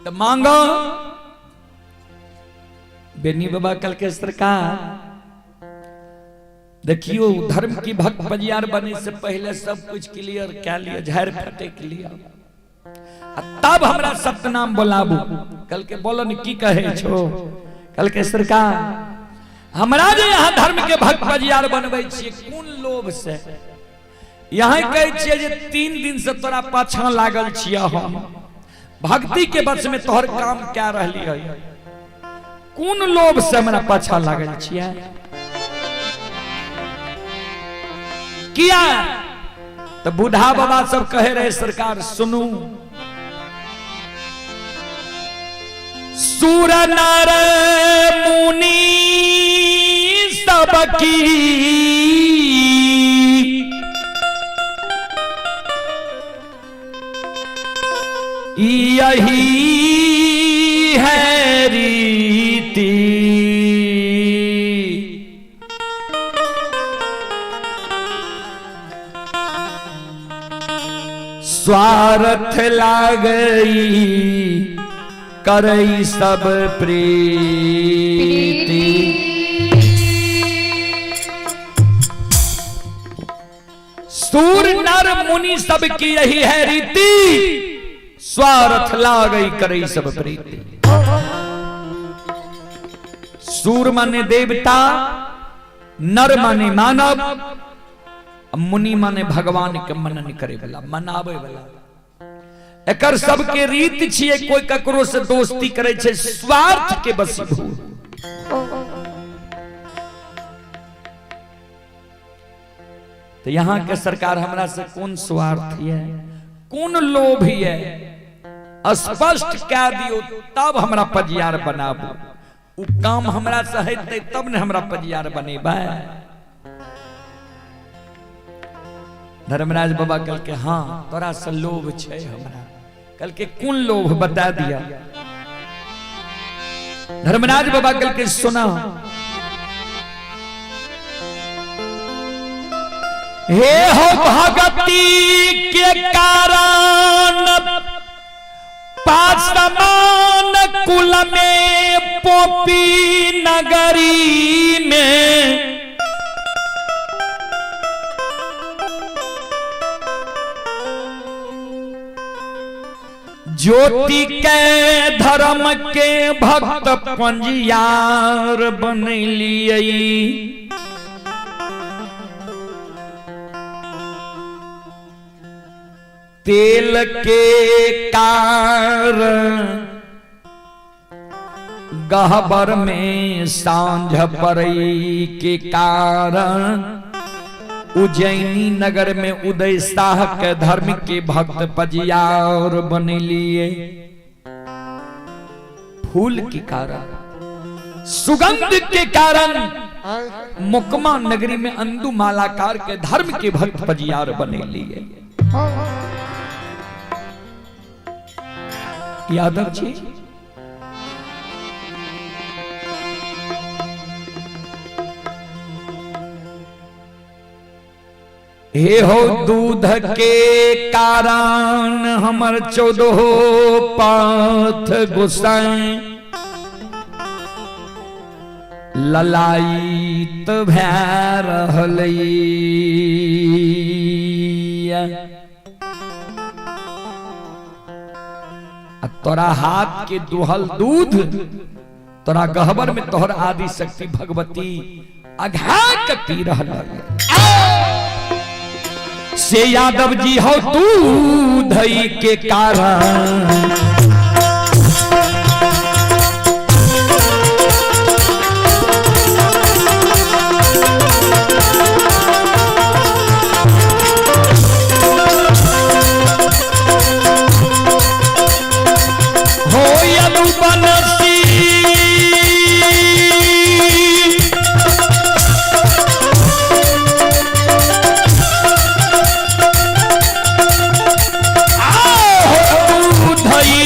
तो मांगो। बेनी बाबा कल के सरकार देखियो, धर्म की भक्त बजियार बने से पहले सब कुछ क्लियर क्या लिया, झाड़ फटे के लिया, तब हमरा सतनाम बोलाबू। कल के बोलन की कहे छो? कल के सरकार हमरा जे यहाँ धर्म के भक्त बजियार बनबै छियै कोन लोभ से? यहाँ कहै छियै जे 3 दिन से तोरा पाछा लागल छियै हम, भक्ति के बस में तोहर काम क्या रहली है, कोन लोभ से हमरा पाछा लागल छियै? किया? तो बूढ़ा बाबा सब कहे रहे सरकार सुनू, सूर नर मुनि सबकी यही है रीति, स्वार्थ लागई करई सब प्रीति। सूर नर मुनि सबकी यही है रीति, स्वार्थ लागई करई सब प्रीति। सूर माने देवता, नर माने मानव, मुनि माने भगवान के मनन करे वाला, मनावे वाला। एकर सबके रीत छिए, कोई ककरो से दोस्ती करे छे स्वार्थ के बसीभूत। तो यहाँ के सरकार हमरा से कौन स्वार्थ है, कौन लोभ है, स्पष्ट कह दियो तब हमरा पजियार बनाबू। उ काम हमरा से हेतै तब ने हमरा पजियार बनेबै। धर्मराज बाबा कल के हाँ तोरा से लोभ छे हमरा। कल के कौन लोभ बता दिया? धर्मराज बाबा कल के सुना, हे हो भगती के कारण पासमान कुल में पोपी नगरी में ज्योति के धर्म के भक्त पंजियार बनलिए। तेल के कार गहबर में सांझ पड़ई के कारण उज्जैनी नगर में उदय शाह के धर्म के भक्त पजियार बनलिए। फूल के कारण, सुगंध के कारण मुकमा नगरी में अंदु मालाकार के धर्म के भक्त पजियार बनलिए। यादव जी हे हो दूध के कारण हमर 14 पाथ गुसाई ललायित भै रहल। तोरा हाथ के दुहल दूध तोरा गहबर में तोहर आदि शक्ति भगवती अघा के पी रहल से यादव जी हो तू धई के कारण। हो यदुवंशी आहो धई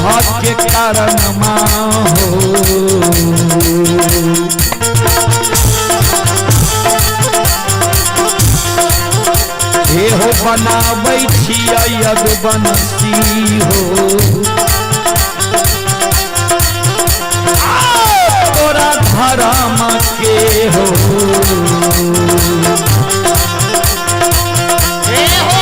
भाग्य कारण माँ हो। हे हो बनाबै छियै यदुवंशी हो, आ, तोरा धर्म के हो। हे हो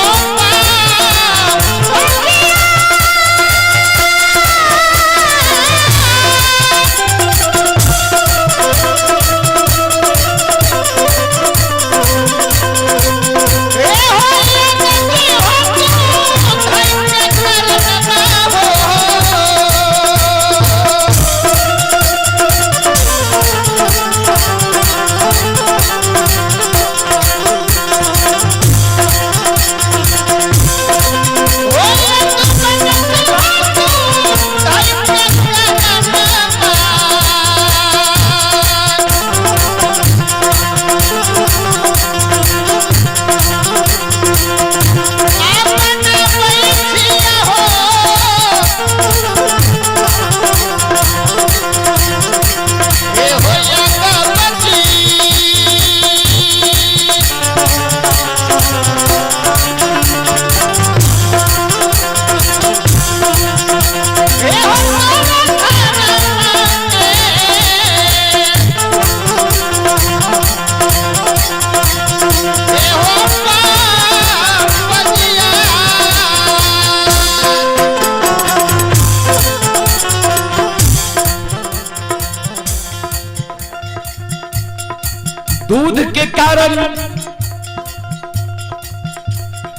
दूध के कारण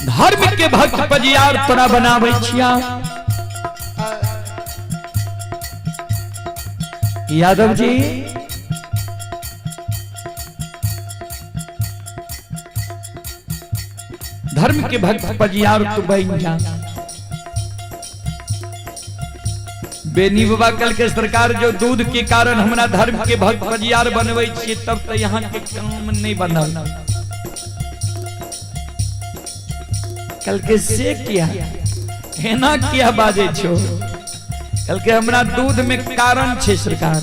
धर्म के भक्त पजियार तोरा बनाबै छिया। यादव जी धर्म के भक्त पजियार तू बन जा। बेनी बाबा कल के सरकार जो दूध के कारण हमरा धर्म के भक्त पजियार बनबै छियै तब तो यहाँ के काम नहीं बनल। कल के से किया एना किया बाजे छो? कल के हमरा दूध में कारण छे सरकार।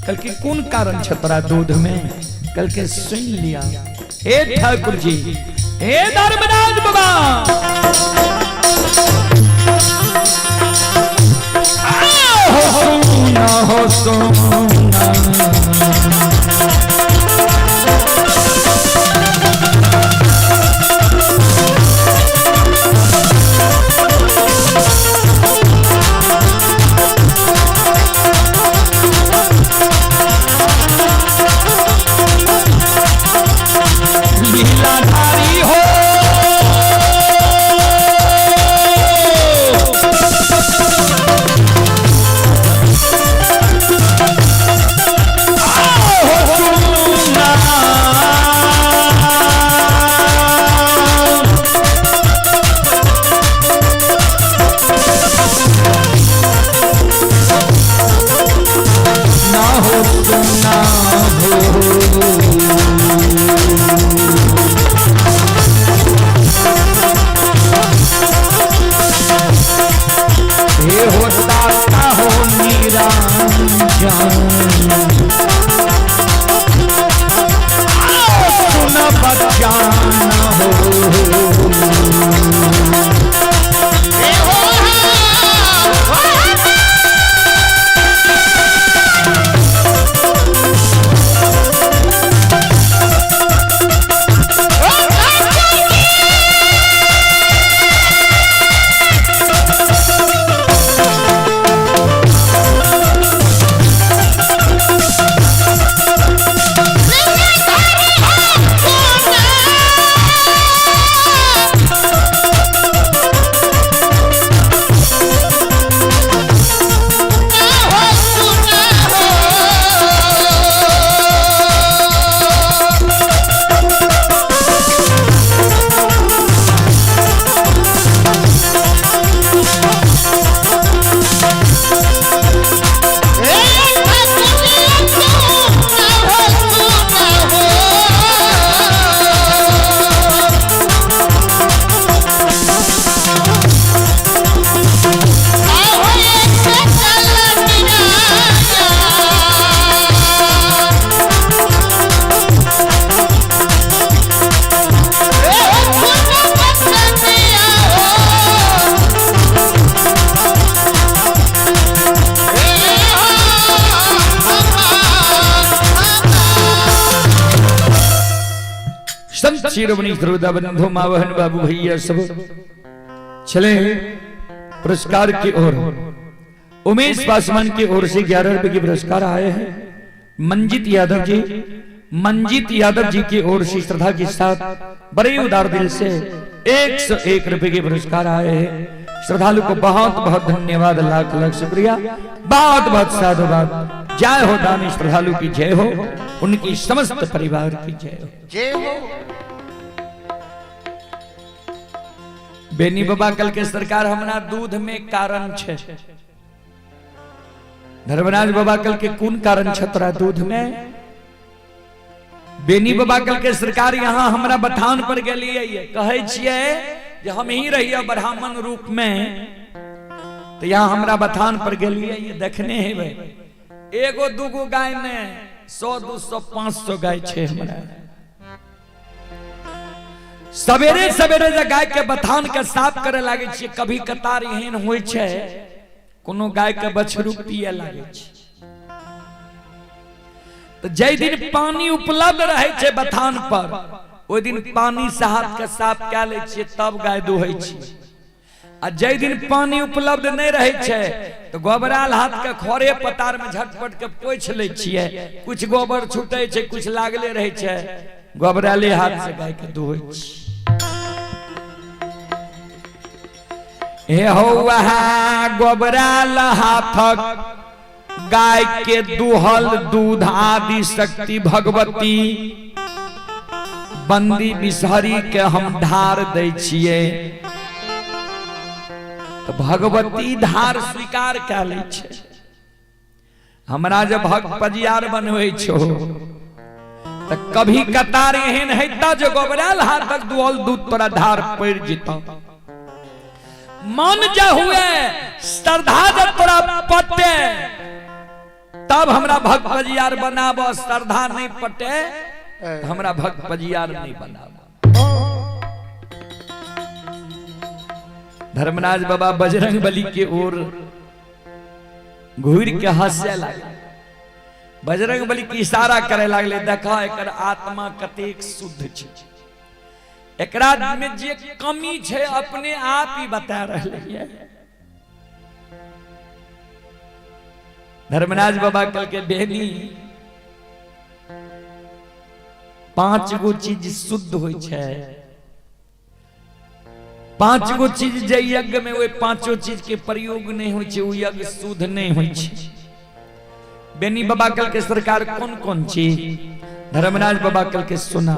कल के कोन कारण छे तोरा दूध में? कल के सुन लिया। हे ठाकुर जी, हे धर्मराज बाबा, हो सोना हो सोना। लीलाधारी हो संत शिरोमणि श्रोता बंधु माँ बहन बाबू भैया सब चले पुरस्कार की ओर। उमेश पासवान की ओर से 11 रुपए के पुरस्कार आए हैं। मंजीत यादव जी, मंजीत यादव जी की ओर से श्रद्धा के साथ बड़े उदार दिल से 101 रुपए के पुरस्कार आए हैं। श्रद्धालु को बहुत बहुत धन्यवाद, लाख लाख शुक्रिया, बहुत बहुत साधुवाद। जय हो दानी श्रद्धालु की जय हो, उनकी समस्त परिवार की जय हो। जय हो। बेनी बाबा कल के सरकार हमरा दूध में कारण छे। धर्मराज बाबा कल के कौन कारण छे तोरा दूध में? बेनी बाबा कल के सरकार यहाँ हमरा बथान पर गेलिए, कहे छिए जे हम ही रहिए ब्राह्मण रूप में, तो यहाँ हमरा बथान पर गेलिए देखने हेबै एगो दूगो गाय ने 100 200 500 गाय छे हमरा। सवेरे सवेरे जे गाय के बथान के साफ करे लागे छिए, कभी कतार एहन होइ छै कोनो गाय के बछरू पिए लागे छै, तो जै दिन पानी उपलब्ध रहे छै बथान पर ओहि दिन पानी से हाथ के साफ कए लै छिए तब गाय दुहै छिए। आ जै दिन पानी उपलब्ध नहीं रहे छै तो गोबराल हाथ के खरे पतार में झटपट के पोछि लै छिए, कुछ गोबर छूटे छै कुछ लागले रहे छै, गोबराले हाथ से गाय के दुहै छिए। हे हो वहाँ गोबराल हाथक गाय के दुहल दूध आदि शक्ति भगवती बंदी बिसहरी के हम धार दै छिए, तो भगवती धार स्वीकार कए लै छै। हमरा जे भक्त पजियार बनबै छो तो कभी कतार एहन हेता जे गोबराल हाथक दुहल दूध तोरा धार पड़ि जेतौ। मन जे हुए श्रद्धा जब तोरा पटे तब हमरा भक्त पजियार बनाब, श्रद्धा नहीं पटे हमरा भक्त पजियार नहीं बनाब। धर्मराज बाबा बजरंग बली के ओर घूर के हंसे लागले, बजरंग बली के इशारा करे लागले, देखा एकर आत्मा कतेक शुद्ध छै, एकरा में जे कमी छै अपने आप ही बता रहले है। धर्मराज बाबा कल के बेनी 5 गो चीज शुद्ध होइ छै, 5 गो चीज जे यज्ञ में ओहि पांचों चीज के प्रयोग नहीं होइ छै ओ यज्ञ शुद्ध नहीं होइ छै। बेनी बाबा कल के सरकार कौन कौन चीज? धर्मराज बाबा कल के सुना,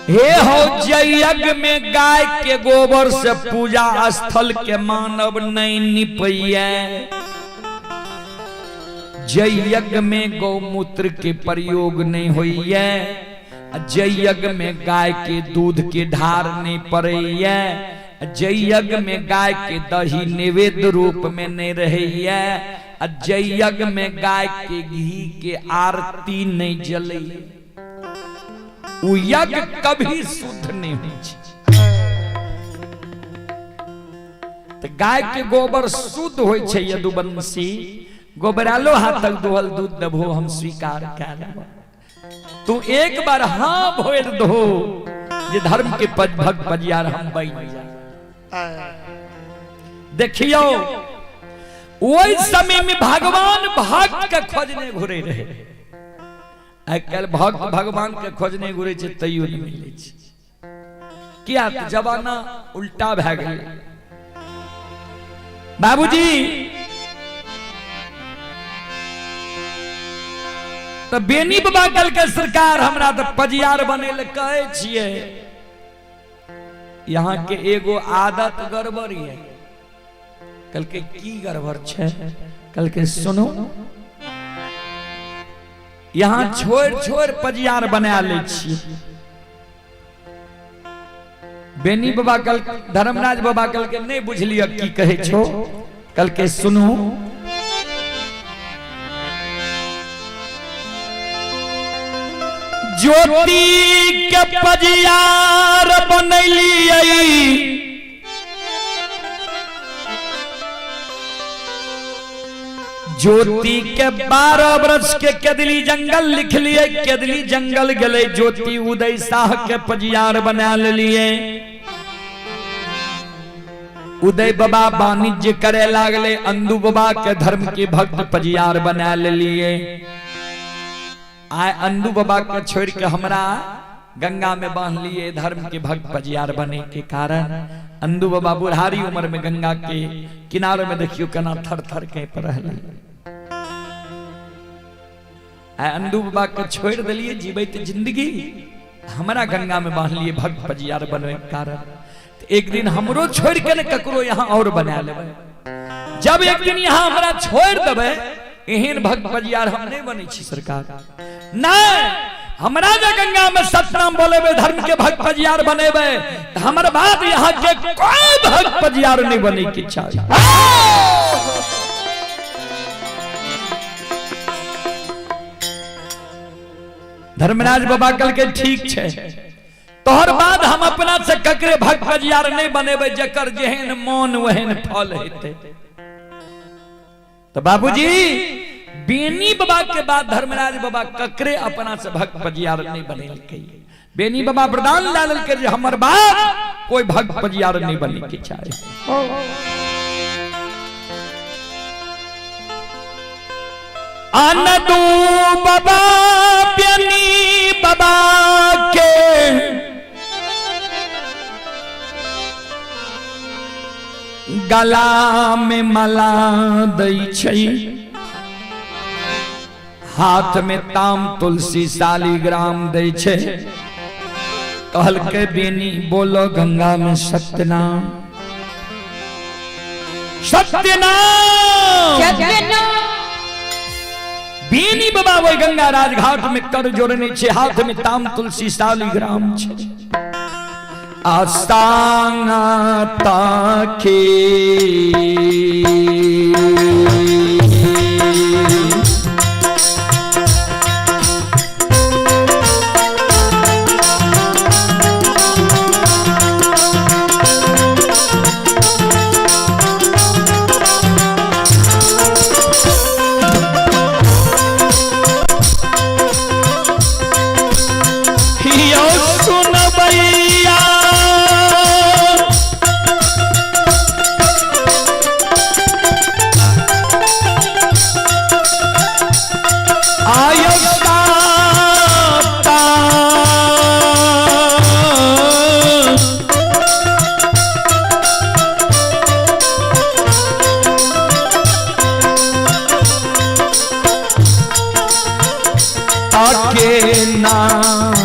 हे हो यज्ञ में गाय के गोबर से पूजा स्थल के मानव नहीं निपैया, जय यज्ञ में गौमूत्र के प्रयोग नहीं होइए, जय यज्ञ में गाय के दूध के ढार नहीं पड़ैया, जय यज्ञ में गाय के दही नैवेद्य रूप में नहीं रहैया, जय यज्ञ में गाय के घी के आरती नहीं जलैया, उ यज्ञ कभी शुद्ध नहीं होइ छै। तो गाय के गोबर शुद्ध होइ छै यदुवंशी, गोबरालो हाथक दुहल दूध देबो हम स्वीकार कए लेब, तू एक बार हाँ भोर दो जे धर्म के पद भक्त पजियार हम बन जाए। देखियो ओहि समय में भगवान भक्त के खोजने घुरे रहे, आइ काल्हि भक्त भगवान के खोजने घुरे छै तैयो नहीं मिलै छै, किया? तऽ जमाना उल्टा भए गेलै। बाबूजी तो बेनी बाबा कल के सरकार हमरा तो पजियार बने ले कहे छिए, यहाँ के एगो आदत गड़बड़ है। कल के की गड़बड़ छै? कल के सुनो, यहाँ छोड़ छोड़ पजियार बना ले छिए। बेनी बाबा कल धर्मराज बाबा कल के नहीं बुझलिए की कहे छो, कल के सुनो, ज्योति के पजियार बनैलियै ज्योति के 12 वर्ष के केदली जंगल लिख लिए, केदली जंगल गेले ज्योति उदय शाह के पजियार बना लिए। उदय बाबा वाणिज्य करे लागले, अंदू बाबा के धर्म के भक्त पजियार बना लिए। आए अंदू बाबा के छोड़ के हमरा गंगा में बांध लिए धर्म के भक्त पजियार बने के कारण। अंदू बाबा बुढ़ारी उम्र में गंगा के किनारे में देखियो केना थर थर के रहले। आए अंदू बाबा के छोड़ दिलिए जीवित जिंदगी, हमरा गंगा में बांध लिए भक्त पजियार बने के कारण। एक दिन हमरो छोड़ के न ककरो यहाँ और बना लेबै। जब एक दिन यहाँ हमरा छोड़ देबै, एहन भक्त पजियार हम नहीं बनै छी सरकार। नहीं, हमरा जे गंगा में सतनाम बोलेबै, धर्म के भक्त पजियार बनेबै, त हमर बाद यहाँ के कोई भक्त पजियार नहीं बने के चाही। धर्मराज बाबा कल के ठीक छै, तोहर बाद हम अपना से ककरे भक्त पजियार नहीं बनेबै, जकर जेहन मन वहन फल हेतै। तो बाबूजी बेनी बाबा के बाद धर्मराज बाबा ककरे अपना से भक्त पजियार नहीं बनेलकै। बेनी बाबा वरदान ला लेलकै जे हमर बाद कोई भक्त पजियार नहीं बने के चाहे। आनदू बाबा बेनी बाबा के गला में मला दै छै, हाथ में ताम तुलसी शालिग्राम दै छै। कहलकै बेनी बोलो गंगा में सत्यनाम सत्यनाम। बेनी बाबा वही गंगा राजघाट में कर जोड़ने छे, हाथ में ताम तुलसी शालिग्राम छे। आस्तांगा ताके सुनबैया आयो ताता ताके नाम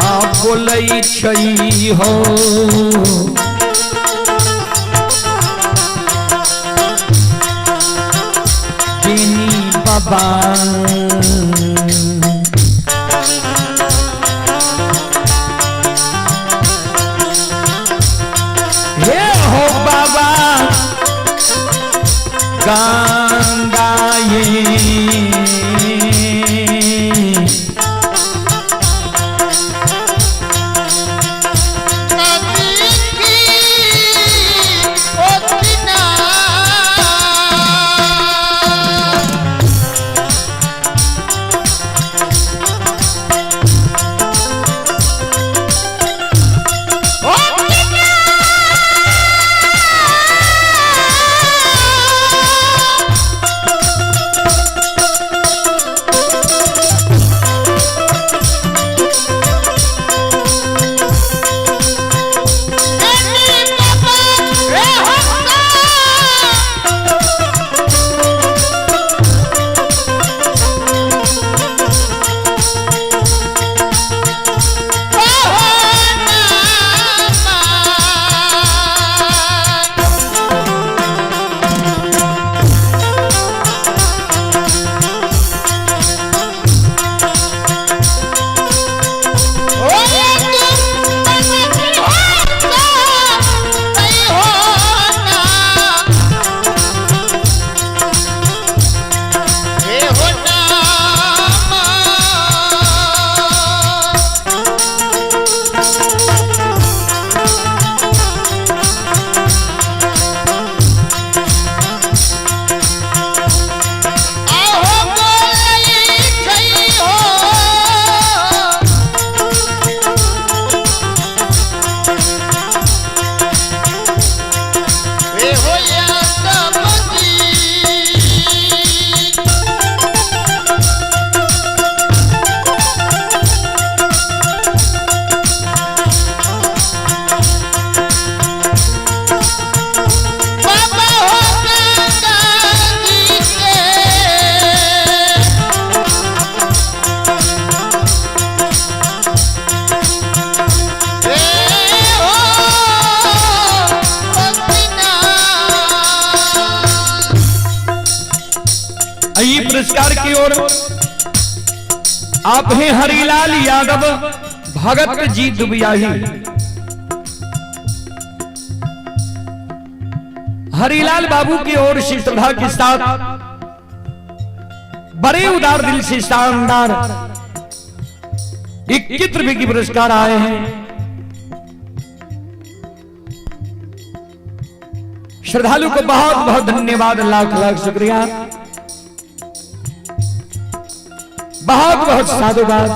आ बोलै छै हो। बेनी बाबा हे हो बाबा गंगा ये नदी की ओ किनार। पुरस्कार की ओर। आप हैं हरिलाल यादव भगत जी दुबियाही। हरिलाल बाबू की ओर से श्रद्धा के साथ बड़े उदार दिल से शानदार 21 रुपए की पुरस्कार आए हैं। श्रद्धालु को बहुत बहुत धन्यवाद, लाख लाख शुक्रिया, बहुत बहुत साधुवाद,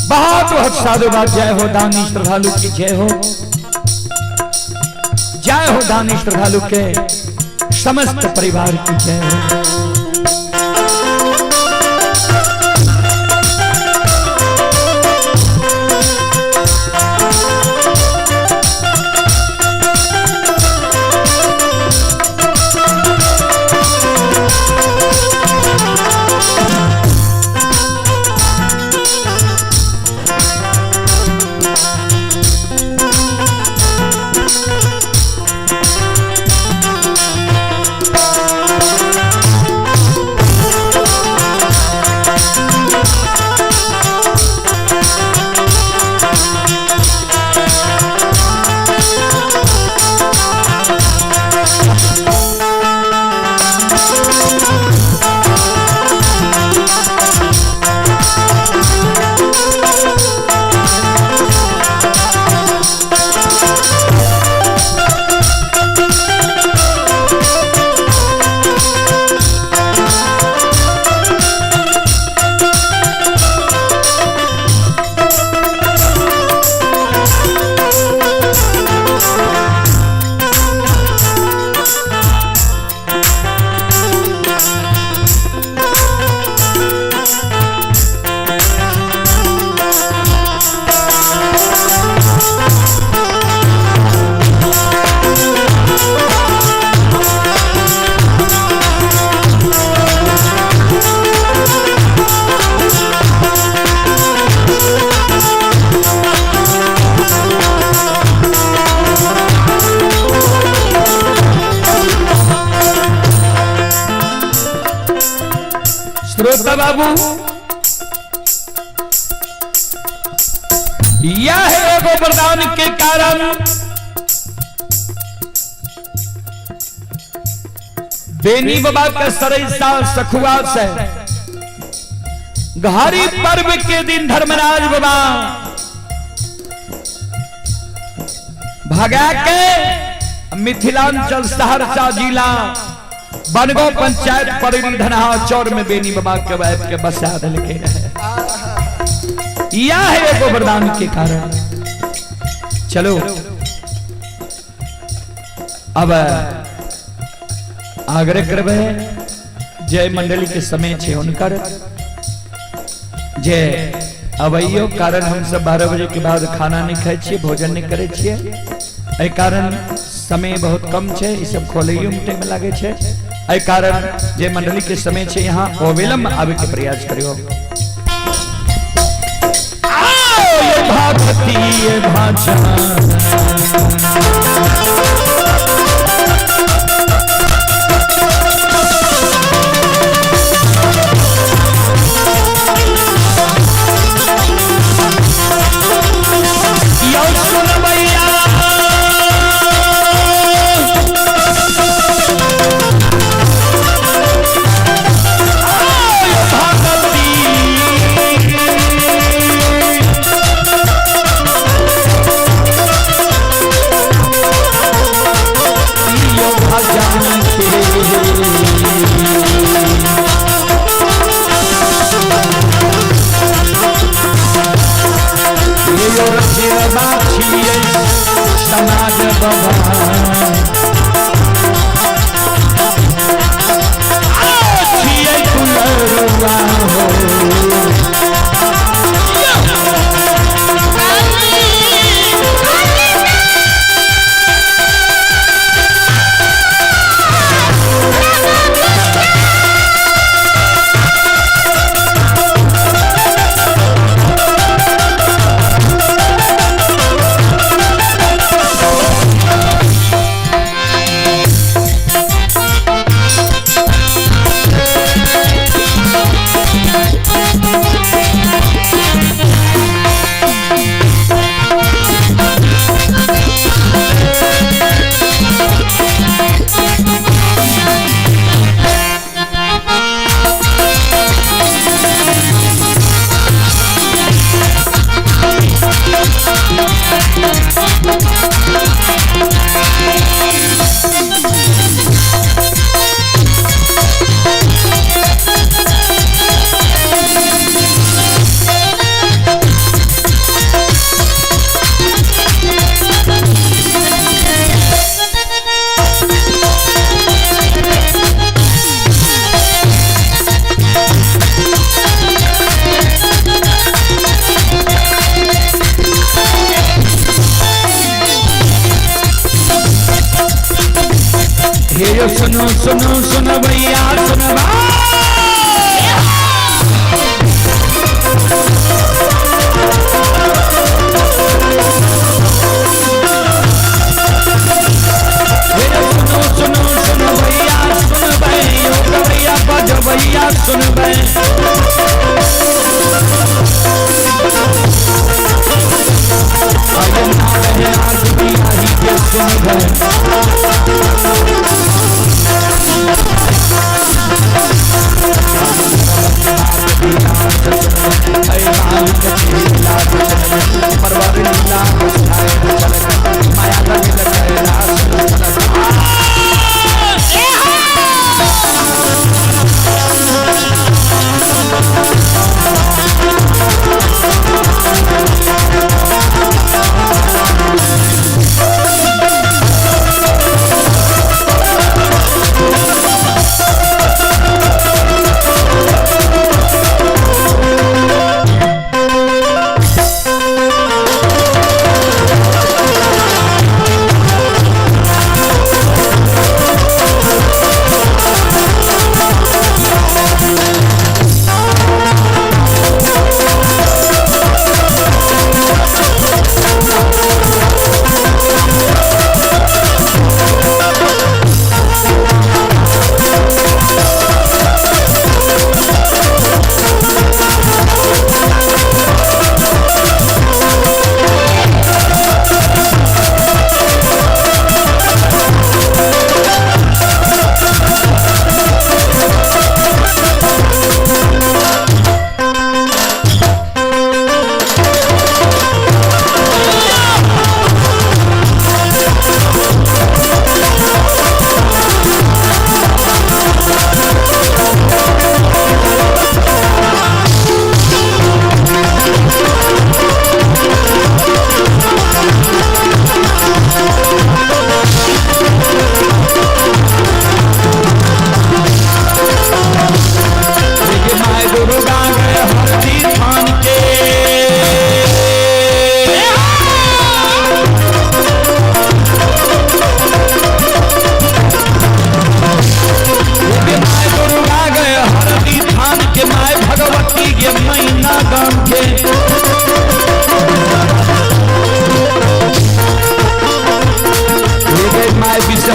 बहुत बहुत साधुवाद। जय हो दानी श्रद्धालु की जय हो, जय हो दानी श्रद्धालु के समस्त परिवार की जय हो। श्रोता बाबू, यह एगो वरदान के कारण बेनी बाबा का सरैसा सखुआ से घारी पर्व के दिन धर्मराज बाबा भगा के मिथिलांचल सहरसा जिला बनगांव पंचायत परिधि धनहा चौर में बेनी बाबा के बैठ के बसा दिल के रहे। यह है एगो वरदान के कारण। चलो अब आग्रह करबे जय मंडली के समय छे हुनकर जे अबैयो कारण हम सब 12 बजे के बाद खाना नहीं खाए छिए, भोजन नहीं करे छिए, एहि कारण समय बहुत कम छे, ई सब खोलैयो में टाइम लागे छे, एहि कारण जे मंडली के समय छे यहाँ अविलंब आवे के प्रयास करियो। आओ ये भागवती ये भाषा समाज बाबा सुनबै। अरे माँ बहना बियाही के सुनबै।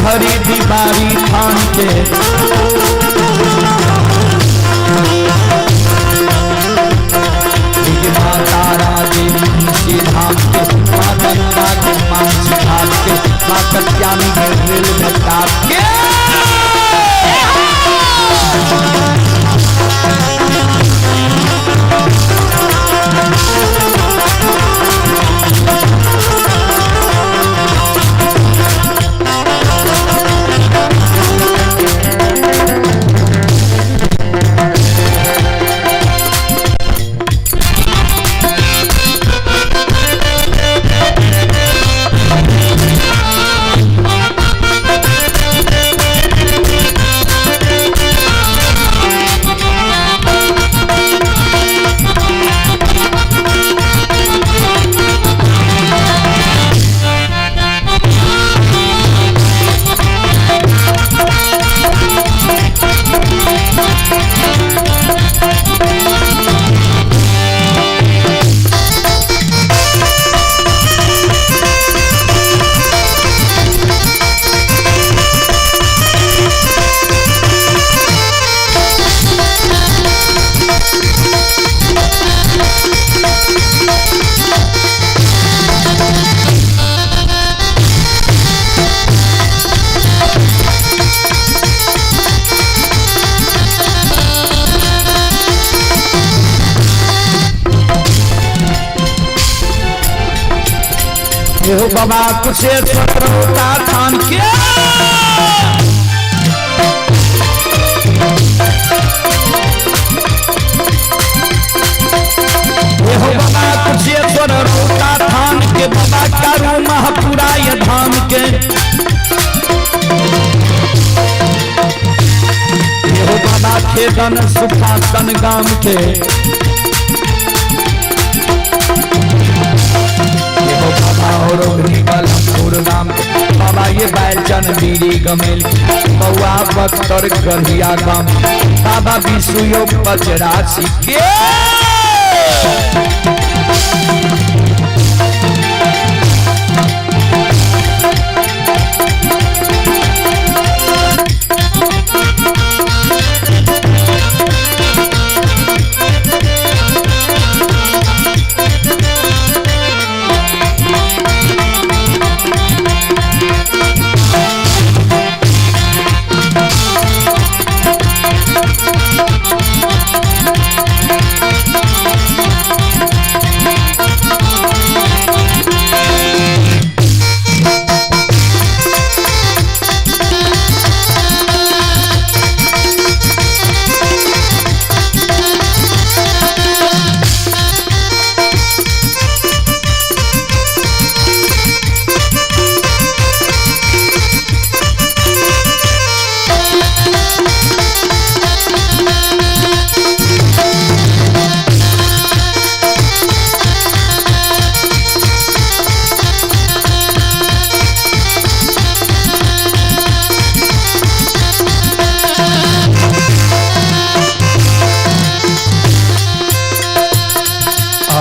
हरी दीवारी थान के माँ तारा देवी के धाम के, माँ गंगा के मांझी घाट के, माँ कत्यानी के रेल में ताप के। हो बाबा कुशेश्वर रोता थान के। हो बाबा कुशेश्वर रोता थान के, बाबा कारू महापुराय धाम के। हो बाबा खेदन सुखासन गाम के। बाबा ये बैलचन बीड़ी गमेल बउआ बख्तर गढ़िया गाम, बाबा विषुयो पचरासी के।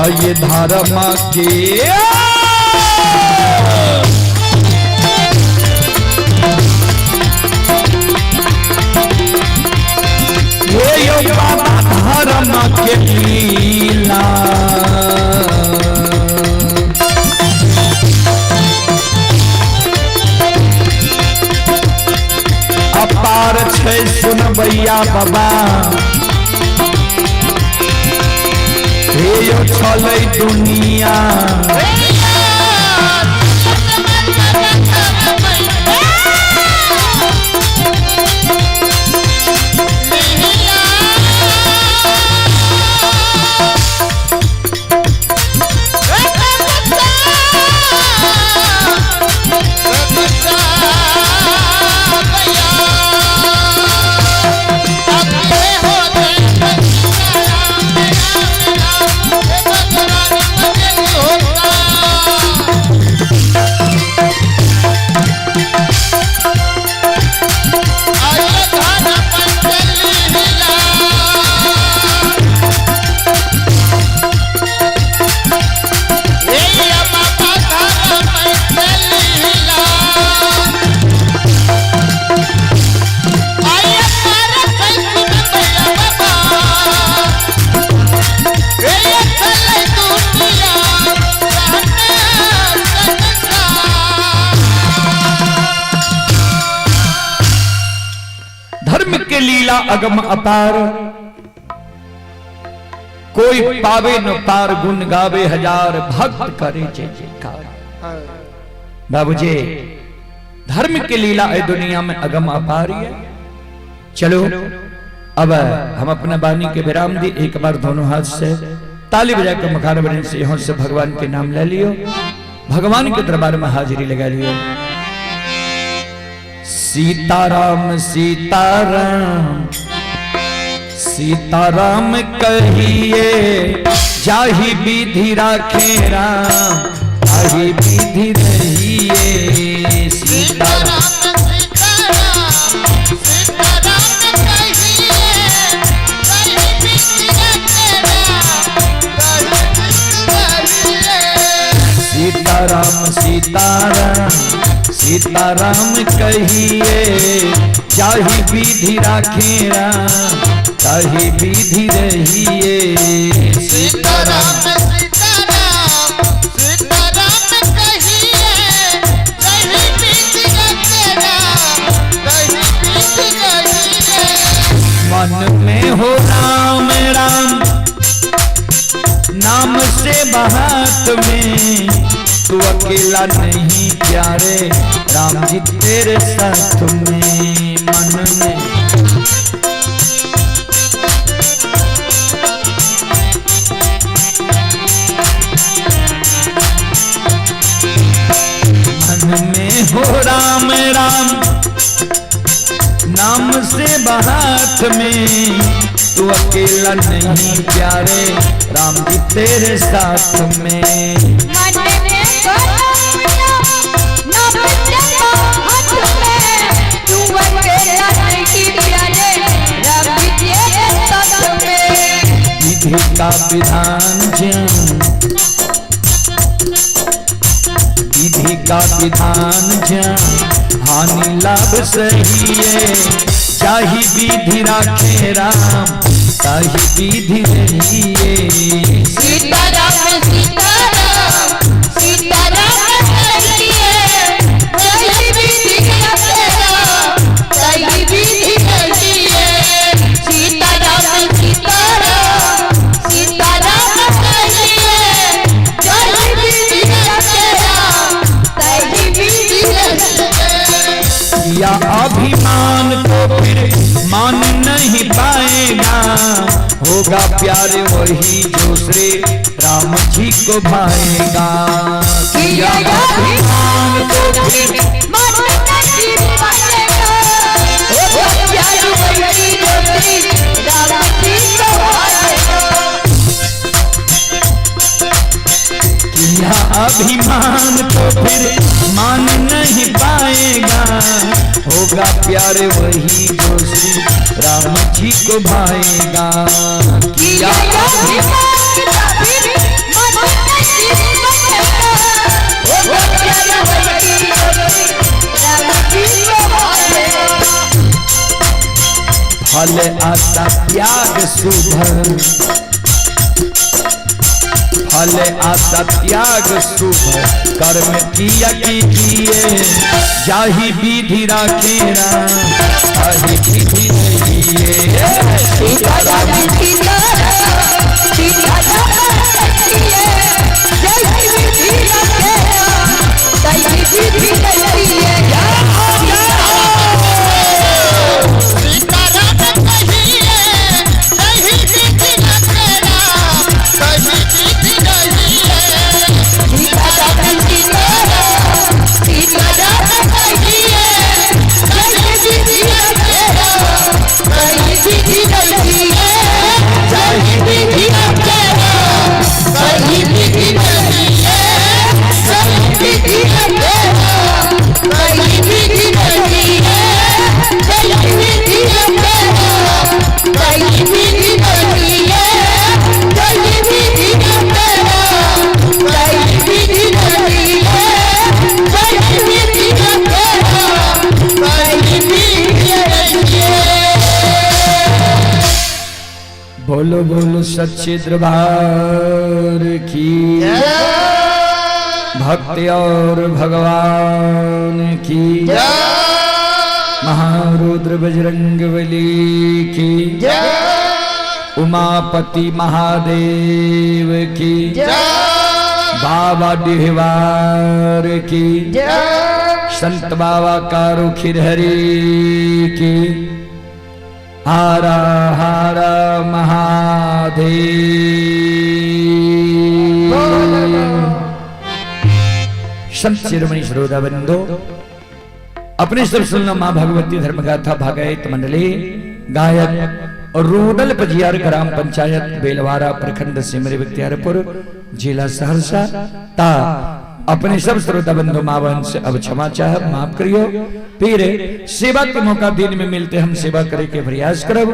आये धर्म के ये यो बाबा धर्म के लीला। अपार छै सुनबैया बाबा, हे यो छलै दुनिया। धर्म के लीला अगम अपार, कोई पावे न पार, गुण गावे हजार, भक्त करे जय जयकार। बाबूजी धर्म के लीला है दुनिया में अगम अपार है। चलो अब हम अपना वाणी के विराम दी। एक बार दोनों हाथ से ताली बजाकर मकान बने से यहाँ से भगवान के नाम ले लियो, भगवान के दरबार में हाजिरी लगा लियो। सीताराम सीताराम सीताराम कहिए, जाहि विधि राखे राम, ताहि विधि रहिए। सीताराम सीताराम सीताराम सीताराम कहिए, जाहि विधि राखे राम, ताहि विधि रहिए। सीताराम सीताराम सीताराम कहिए, जाहि विधि राखे राम, ताहि विधि रहिए। मन में हो राम राम नाम से बात में, तू अकेला नहीं प्यारे, राम जी तेरे साथ में। मन में मन में हो राम राम नाम से बात में, तू अकेला नहीं प्यारे, राम जी तेरे साथ में। मन में हो राम नाम से बात में, तू अकेला नहीं प्यारे, राम जी तेरे साथ में। विधि का विधान ज्ञान, विधि का विधान ज्ञान, हानि लाभ सही है, जाहि विधि राखे राम, ताहि विधि रहिए। सीताराम सीताराम सीताराम कहिए, जाहि विधि राखे राम, ताहि विधि रहिए। सीताराम सीताराम सीताराम कहिए, जाहि विधि राखे राम, ताहि विधि रहिए। या अभिमान तो फिर मान नहीं पाएगा, होगा प्यार वही जो श्री राम जी को भाएगा। किया अभिमान तो फिर मान नहीं पाएगा, होगा प्यार वही जो श्री राम जी को भाएगा। किया अभिमान तो फिर मान नहीं पाएगा, होगा प्यार वही जो श्री राम जी को भाएगा। किया अभिमान तो फिर फल आशा त्याग शुभ, फल आशा त्याग शुभ कर्म किया कीजिए, जाहि विधि राखे राम ताहि विधि रहिए। सीताराम सीताराम सीताराम रहिए, जय विधि रखे राम ताहि विधि रहिए। सीताराम कहिए सही विधि रखे राम सही विधि रहिए। सीताराम सीताराम सीताराम रहिए, जय विधि रखे राम ताहि विधि रहिए। जय विधि रखे राम ताहि विधि रहिए। जय विधि रखे राम ताहि विधि रहिए। जय विधि रखे राम ताहि विधि रहिए। जय विधि रखे राम ताहि विधि रहिए। जय विधि रखे राम ताहि विधि रहिए। बोलो बोलो सच्चे दरबार की, भक्ति और भगवान की, महारुद्र बजरंग बली की, उमापति महादेव की, बाबा डिहवार की, संत बाबा कारू खिरहरी की, हरा हरा महादेव। संत शिरोमणि श्रोता बंधु, अपने सब सुनना माँ भगवती धर्मगाथा भागवत मंडली, गायक रूदल पजियार ग्राम पंचायत बेलवारा प्रखंड सिमरी बख्तियारपुर जिला सहरसा। ता अपने सब श्रोता बंधु माँ बहन से अब क्षमा चाह माफ करियो। फिर सेवा के मौका दिन में मिलते हम सेवा करे के प्रयास करब।